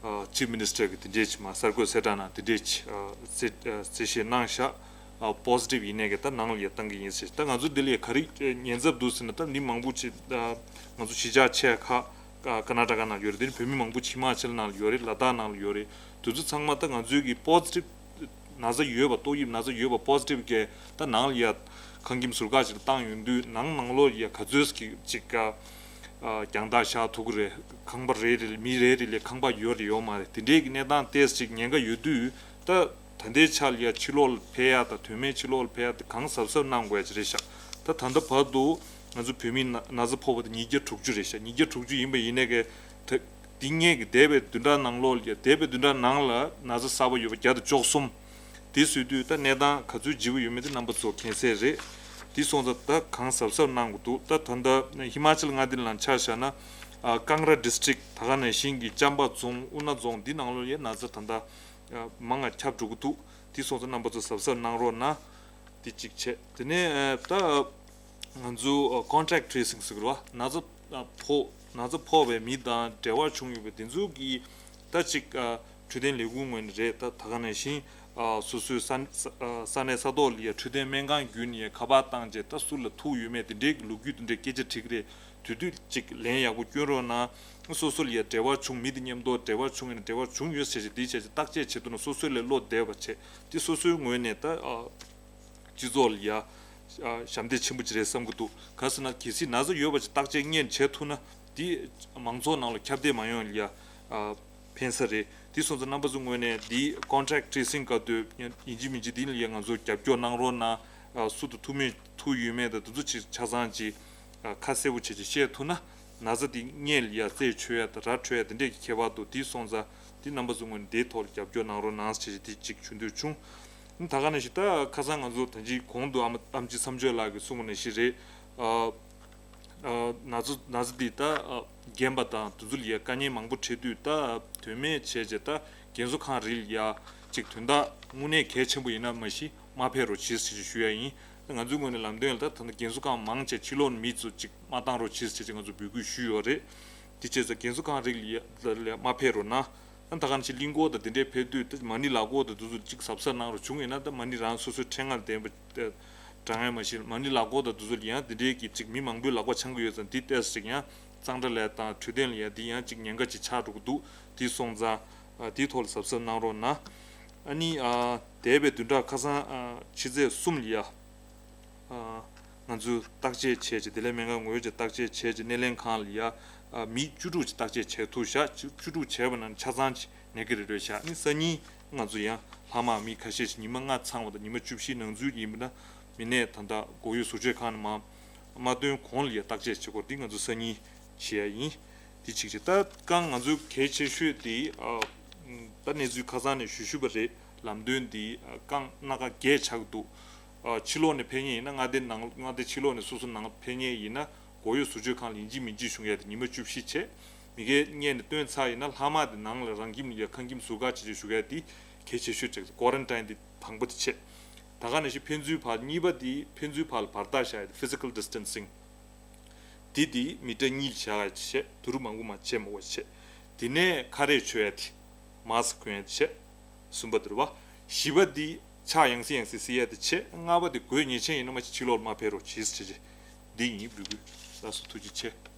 ཨ་ཅིབ་མི་ནི་སི་ཊར་གི་དེ་འདྲའི་ཆེད་མ་གསར་འགོད་གསལ་བསྒྲགས་ནང་དེ་འདྲའི་ཆེད་ཨ་གསལ་ཨ་གསལ་བཤད་གནང་བཞག་ཨ་པོ་སི་ཊིབ་ཡིན་ནའི་གི་ད་ནང་ལ་ཡ་བཏང་གི་ཡིན་ཟེར། ད་ང་ཚོ་འདི་ལ་ཡ་ག་རེ་ཉེན་ཚབས་འདུག་ཟེར་ན། ད་མི་མང་པོ་ཅིག་ཨ་ང་ཚོ་གཞིས་ཆགས་ཆེ་ཁག་ཀར་ན་ཊ་ཀ་ནང་ཡོད་རེད། དེ་ནི་བོད་མི་མང་པོ་ཅིག་ཧི་མ་ཅལ་ནང་ལ་ཡོད་རེད། ལ་དྭགས་ནང་ལ་ཡོད་རེད། དེ་ཚོ་ཚང་མ་ད་ང་ཚོའི་གི་པོ་སི་ཊིབ་ན་ཚ་ཡོད་པ་ཏོག་དབྱིབས་ན་ཚ་ཡོད་པ་པོ་སི་ཊིབ་གི་ད་ནང་ལ་ཡ་ཁང་ཁྱིམ་ཟུར་བཀག་ཅིག་ལ་བཏང་ཡོང་དུས་ནང་ནང་ལོགས་ཡ་ག་ཚོད་ཀྱི་ཅིག་ཨ་ཨ་རྒྱང་ཐག་བཞག་ཐུབ་ཀྱི་རེད། ཁང་པ་རེ་རེ་ལ་མི་རེ་རེ་ལ་ཁང་པ་ཡོད་རེད་ཡོད་མ་རེད། དེ་འདྲའི་གི་གནས་སྟངས་ཏོག་ཙམ་ཅིག་ཉེན་ཁ་ཡོད་དུས་ད་ད་ལྟའི་ཆ་ལ་ཡ་ཕྱི་ལོགས་ལ་ཕེབས་ཡ་དང་དོན་མེད་ཕྱི་ལོགས་ལ་ཕེབས་ཡ་དེ་གང་གཟབ་གཟབ་གནང་དགོས་ཡ་ཅིག་རེད་ཤག་ད་ད་ལྟ་བར་དུ་ང་ཚོ་བོད་མི་ན་ན་ཚ་ཕོག་པ་དེ་ཉིས་བརྒྱ་དྲུག་ཅུ་རེད་ཤག་ཉིས་བརྒྱ་དྲུག་ཅུ་ཡིན་པ་ཡིན་ནའི་གི་ད་འདི་སྔའི་གི་འདས་པའི་བདུན་ཕྲག་ནང་ལོགས་ལ་ཡ་འདས་པའི་བདུན་ཕྲག་ནང་ལ་ན་ཚ་གསར་པ་ཡོད་པ་བརྒྱ་དང་བཅུ་གསུམ། དེ་བཟོས་དུས་ད་གནས་སྟངས་ག་ཚོད་ལྗིད་པོ་ཡོད་མེད་དེ་རྣམ་པ་ཚོ་མཁྱེན་གསལ་རེད། དེ་སོང་ཙང་ད་གང་གཟབ་གཟབ་གནང་དགོས་འདུག་ད་ད་ལྟ་ཧི་མ་ཅལ་མངའ་སྡེ་ནང་ཆ་བཞག་ན་ཨ་ཀང་ར་ཌི་སི་ཊིག་ད་ག་ནང་བཞིན་གྱི་ཅམ་པ་རྫོང་དབུ་ན་རྫོང་འདི་ནང་ལོགས་ཡ་ན་ཚ་ད་ལྟ་ཨ་མང་ང་ཁྱབ་འགྲོ་གི་འདུག་དེ་སོང་ཙང་རྣམ་པ་ཚོ་གཟབ་གཟབ་གནང་རོགས་གནང་། དེ་གཅིག་བྱས། དེ་ནས་ཨ་ད་ང་ཚོ་ཨ་ཀོན་ཊེག་ཊི་རེ་སིང་ཟེར་གི་རེད་བ། ན་ཚ་ཨ་ཕོག་ན་ཚ་ཕོག་པའི་མི་དང་འབྲེལ་བ་བྱུང་ཡོད་པའི་དེ་ཚོ་གི་ད་ཅིག་ཨ་འཕྲོད་བསྟེན་ལས་ཁུངས་ངོས་ནས་རེད། ད་ད་ག་ནང་བཞིན་ཨ་སོ་སོའི་ས་ས་ཨ་ས་གནས་ས་ཐོག་ལ་ཡ་འཕྲོད་བསྟེན་སྨན་ཁང་བརྒྱུད་ནས་ཡ་ཁ་པར་བཏང་རྗེས་ད་སུ་ལ་ཐུག་ཡོད་མེད་དེ་འདྲའི་གི་ལོ་རྒྱུས་དེ་འདྲའི་སྐད་ཆ་དྲིས་ཀྱི་རེད། དེ་དུས་ཅིག་ལན་ཡག་པོ་སྐྱོན་རོགས་གནང་། སོ་སོ་ལ་ཡ་འབྲེལ་བ་བྱུང་མི་དེ་མཉམ་དུ་འབྲེལ་བ་བྱུང་ཡིན་ན་འབྲེལ་བ་བྱུང་ཡོད་ཟེར་བྱས་དེ་བྱས་བྱས་བརྟག་དཔྱད་བྱེད་ཐུབ་ན་སོ་སོ་ལ་བློ་བདེ་བ་བྱས་དེ་སོ་སོའི་ངོས་ནས་ད་ཨ། སྤྱི་ཚོགས་ལ་ཡ་ཨ་ཞབས་འདེགས་ཆེན་པོ་ཅིག་རེད་བསམ་གྱི་འདུག་ག་ཟེར་ན་གལ་སྲིད་ན་ཚ་ཡོད་པ་ཅིག་བརྟག་དཔྱད་སྔོན་བྱེད་ཐུབ་ན་དེ་མང་ཚོགས་ནང་ལ་ཁྱབ་གདལ་མ་ཡོང་ཡ་ཨ་ཕན་ས་རེད། དེ་སོང་ཙང་རྣམ་པ་ཚོའི་ངོས་ནས་དེ་ཀོན་ཊེག་ཊི་རེ་སིང་སྐབས་དུས་ཡིན་གཅིག་མིན་གཅིག་དེ་ལ་ཡ་ང་ཚོ་རྒྱབ་སྐྱོར་གནང་རོགས་གནང་། ཨ་སུ་དང་ཐུག་མེད་ཐུག་ཡོད་མེད་དང་དེ་ཚོ་ཅིག་ཆ་ཚང་ཅིག་ཨ་ཁ་གསལ་པོ་བྱས་ཅིག་བཤད་ཐུབ་ན་ན་ཚ་དེ་སྔོན་ལ་ཡ་རྩད་ཆོད་ཡ་དང་ར་འཕྲོད་ཡ་དེ་འདྲས་ཀྱི་ཁྱད་པར་འདུག་དེ་སོང་ཙང་དེ་རྣམ་པ་ཚོའི་ངོས་ནས་དེའི་ཐོག་ལ་རྒྱབ་སྐྱོར་གནང་རོགས་གནང་ཟེར་བྱས་དེ་ཅིག་ཞུ་འདོད་བྱུང་། ད་ག་ནང་བཞིན་ད་ཁ་སང་ང་ཚོ་ད་ཅི་གོང་དུ་ཨམ་ཨམ་ཆི་མཚམས་གཅོད་ལགས་ཀྱིས་གསུངས་པ་ནང་བཞིན་རེད། ཨ་ཨ་ན་ཚ་ན་ཚ་འདི་ད་ཨ་རྒན་པ་དང་དེ་ཚོ་ལ་ཡ་དཀའ་ངལ་མང་པོ་འཕྲད་དུས་ད་དོན་མེད་བྱས་བྱས་ད་རྒན་གསོ་ཁང་རེ་ལ་ཡ་ཅིག་དོན་དག་དངོས་གནས་གལ་ཆེན་པོ་ཡིན་ན་མ་གཞི་མ་ཕེབས་རོགས་བྱེད་ཟེར་ཞུ་ཡ་ཡིན། ད་ང་ཚོའི་ངོས་ནས་ལམ་སྟོན་ལ་ད་ད་ལྟ་རྒན་གསོ་ཁང་མང་ཆེ་ཕྱི་ལོགས་ནས་མི་ཚོ་ཅིག་མ་བཏང་རོགས་བྱེད་ཟེར་བྱས་ང་ཚོ་འབོད་སྐུལ་ཞུས་ཡོད་རེད། དེ་བྱས་ཙང་རྒན་གསོ་ཁང་རེ་ལ་ཡ་ལ་ལ་མ་ཕེབས་རོགས་གནང་། ད་ད་ག་ནང་བཞིན་གླིང་སྐོར་དང་དེ་འདྲའི་ཕེབས་དུས་ད་མ་ཎི་ལག་སྐོར་དང་དེ་ཚོ་གཅིག་གཟབ་གཟབ་གནང་རོགས་བྱུང་ཡིན་ན་ད་མ་ཎི་རང་སོ་སོའི་འཕྲེད་ལྔ་ལྡན་པ་དྲང་ཡ་མ་གཞི་མ་ཎི་ལག་སྐོར་དང་དེ་ཚོ་ལ་ཡང་དེ་འདྲའི་གི་གཅིག་མི་མང་པོའི་ལག་པ་འཆང་གི་ཡོད་ཙང་དེ་ཏོག་ཙམ་ཅིག་ཡང་གཙང་སྦྲ་ལས་དང་འཕྲོད་བསྟེན་ལ་ཡང་དེ་ཡང་གཅིག་ཉེན་ཁ་ཅིག་ཆགས་འགྲོ་གི་འདུག་དེ་སོང་ཙང་དེའི་ཐོག་ལ་གཟབ་གཟབ་གནང་རོགས་གནང་། ཨ་ནི་འདས་པའི་བདུན་ཕྲག་ཁ་སང་ཕྱི་ཚེས་གསུམ་ལ་ཡ། ང་ཚོས་བརྟག་དཔྱད་བྱས་རྗེས་བདེ་ལེགས་སྨན་ཁང་ངོས་ཀྱི་བརྟག་དཔྱད་བྱས་རྗེས་སྣེ་ལེན་ཁང་ལ་ཡ་མི་བཅུ་དྲུག་ཅིག་བརྟག་དཔྱད་བྱས་ཐུབ་བཞག་བཅུ་དྲུག་བྱས་པ་ནང་ཆ་ཚང་ཅིག་ནད་ཀྱི་རེ་ལོས་བཞག་ནི་སང་ཉིན་ང་ཚོ་ཡང་ལྷག་མ་མི་ཁ་ཤས་ཤིག་ཉི་མ་ལྔ་ཚང་བ་དང་ཉི་མ་བཅུ་བཞིའི་ནང་ཚུད་ཡིན་པ་ན་མི་སྣས་ད་ལྟ་མགོ་ཡོད་ཟུར་བཅོས་ཁང་ནས་མ་མ་བཏོན་གོང་ལ་ཡ་བརྟག་དཔྱད་བྱེད་དགོས་འདི་ང་ཚོ་སང་ཉིན་བྱེད་ཡ་ཡིན། འདི་གཅིག་བྱས་ད་རྐང་ང་ཚོའི་གལ་ཆེ་ཤོས་དེ་ད་གནས་ཚུལ་ཁ་སང་ནས་ཞུ་ཞུས་པ་རེད། ལམ་སྟོན་འདི་རྐང་སྣ་ཁ་བརྒྱད་ཆགས་འདུག་ཕྱི་ལོགས་ནས་ཕེབས་མཁན་ཡིན་ན་མངའ་སྡེ་ནང་མངའ་སྡེ་ཕྱི་ལོགས་ནས་སོ་སོ་ནང་ཕེབས་མཁན་ཡིན་ན་མགོ་ཡོད་ཟུར་བཅོས་ཁང་ལ་ཡིན་གཅིག་མིན་གཅིག་བཞུགས་ཡ་དེ་ཉི་མ་བཅུ་བཞི་བྱས། མི་སྒེར་སྔོན་ནས་བཏོན་ཚར་ཡིན་ན་ལྷག་མ་དེ་ནང་ལ་རང་ཁྱིམ་ལ་ཡ་ཁང་ཁྱིམ་ཟུར་བཀག་བྱེད་བྱེད་བཞུགས་ཡ་དེ་གལ་ཆེ་ཤོས་ཆགས་ཀོ་རན་ཊིན་དེ་དང་པོ་དེ་བྱས། ད་ག་ནང་བཞིན་ཕན་ཚུན་བར་གཉིས་པ་དེ་ཕན་ཚུན་བར་ལ་བར་ཐག་བཞག་ཡ་དེ་ཕི་ཟི་ཀལ་ཌི་སི་ཊན་སིང་། དེ་དེ་མི་ཊར་གཉིས་བཞག་ཡ་བྱས་དུ་རུ་མང་པོ་མ་བྱས་མ་དགོས་བྱས། དེ་ནས་ཁ་རས་མཆོད་ཡ་དེ། མཱ་སི་ཀི་གོན་ཡ་དེ་བྱས། གསུམ་པ་དེ་རེད་བ། བཞི་པ་དེ་ཕྱག་ཡང་སེ་ཡང་སེ་བསིལ་ཡ་དེ་བྱས། ལྔ་པ་དེ་དགོས་ངེས་ཅན་ཡིན་ན་མ་གཞི་ཕྱི་ལོགས་ལ་མ་ཕེབས་རོགས་བྱེད་ཟེར་བྱས། འདི་ཡིན་འབོད་སྐུལ། ལགས་སོ་ཐུགས་རྗེ་ཆེ།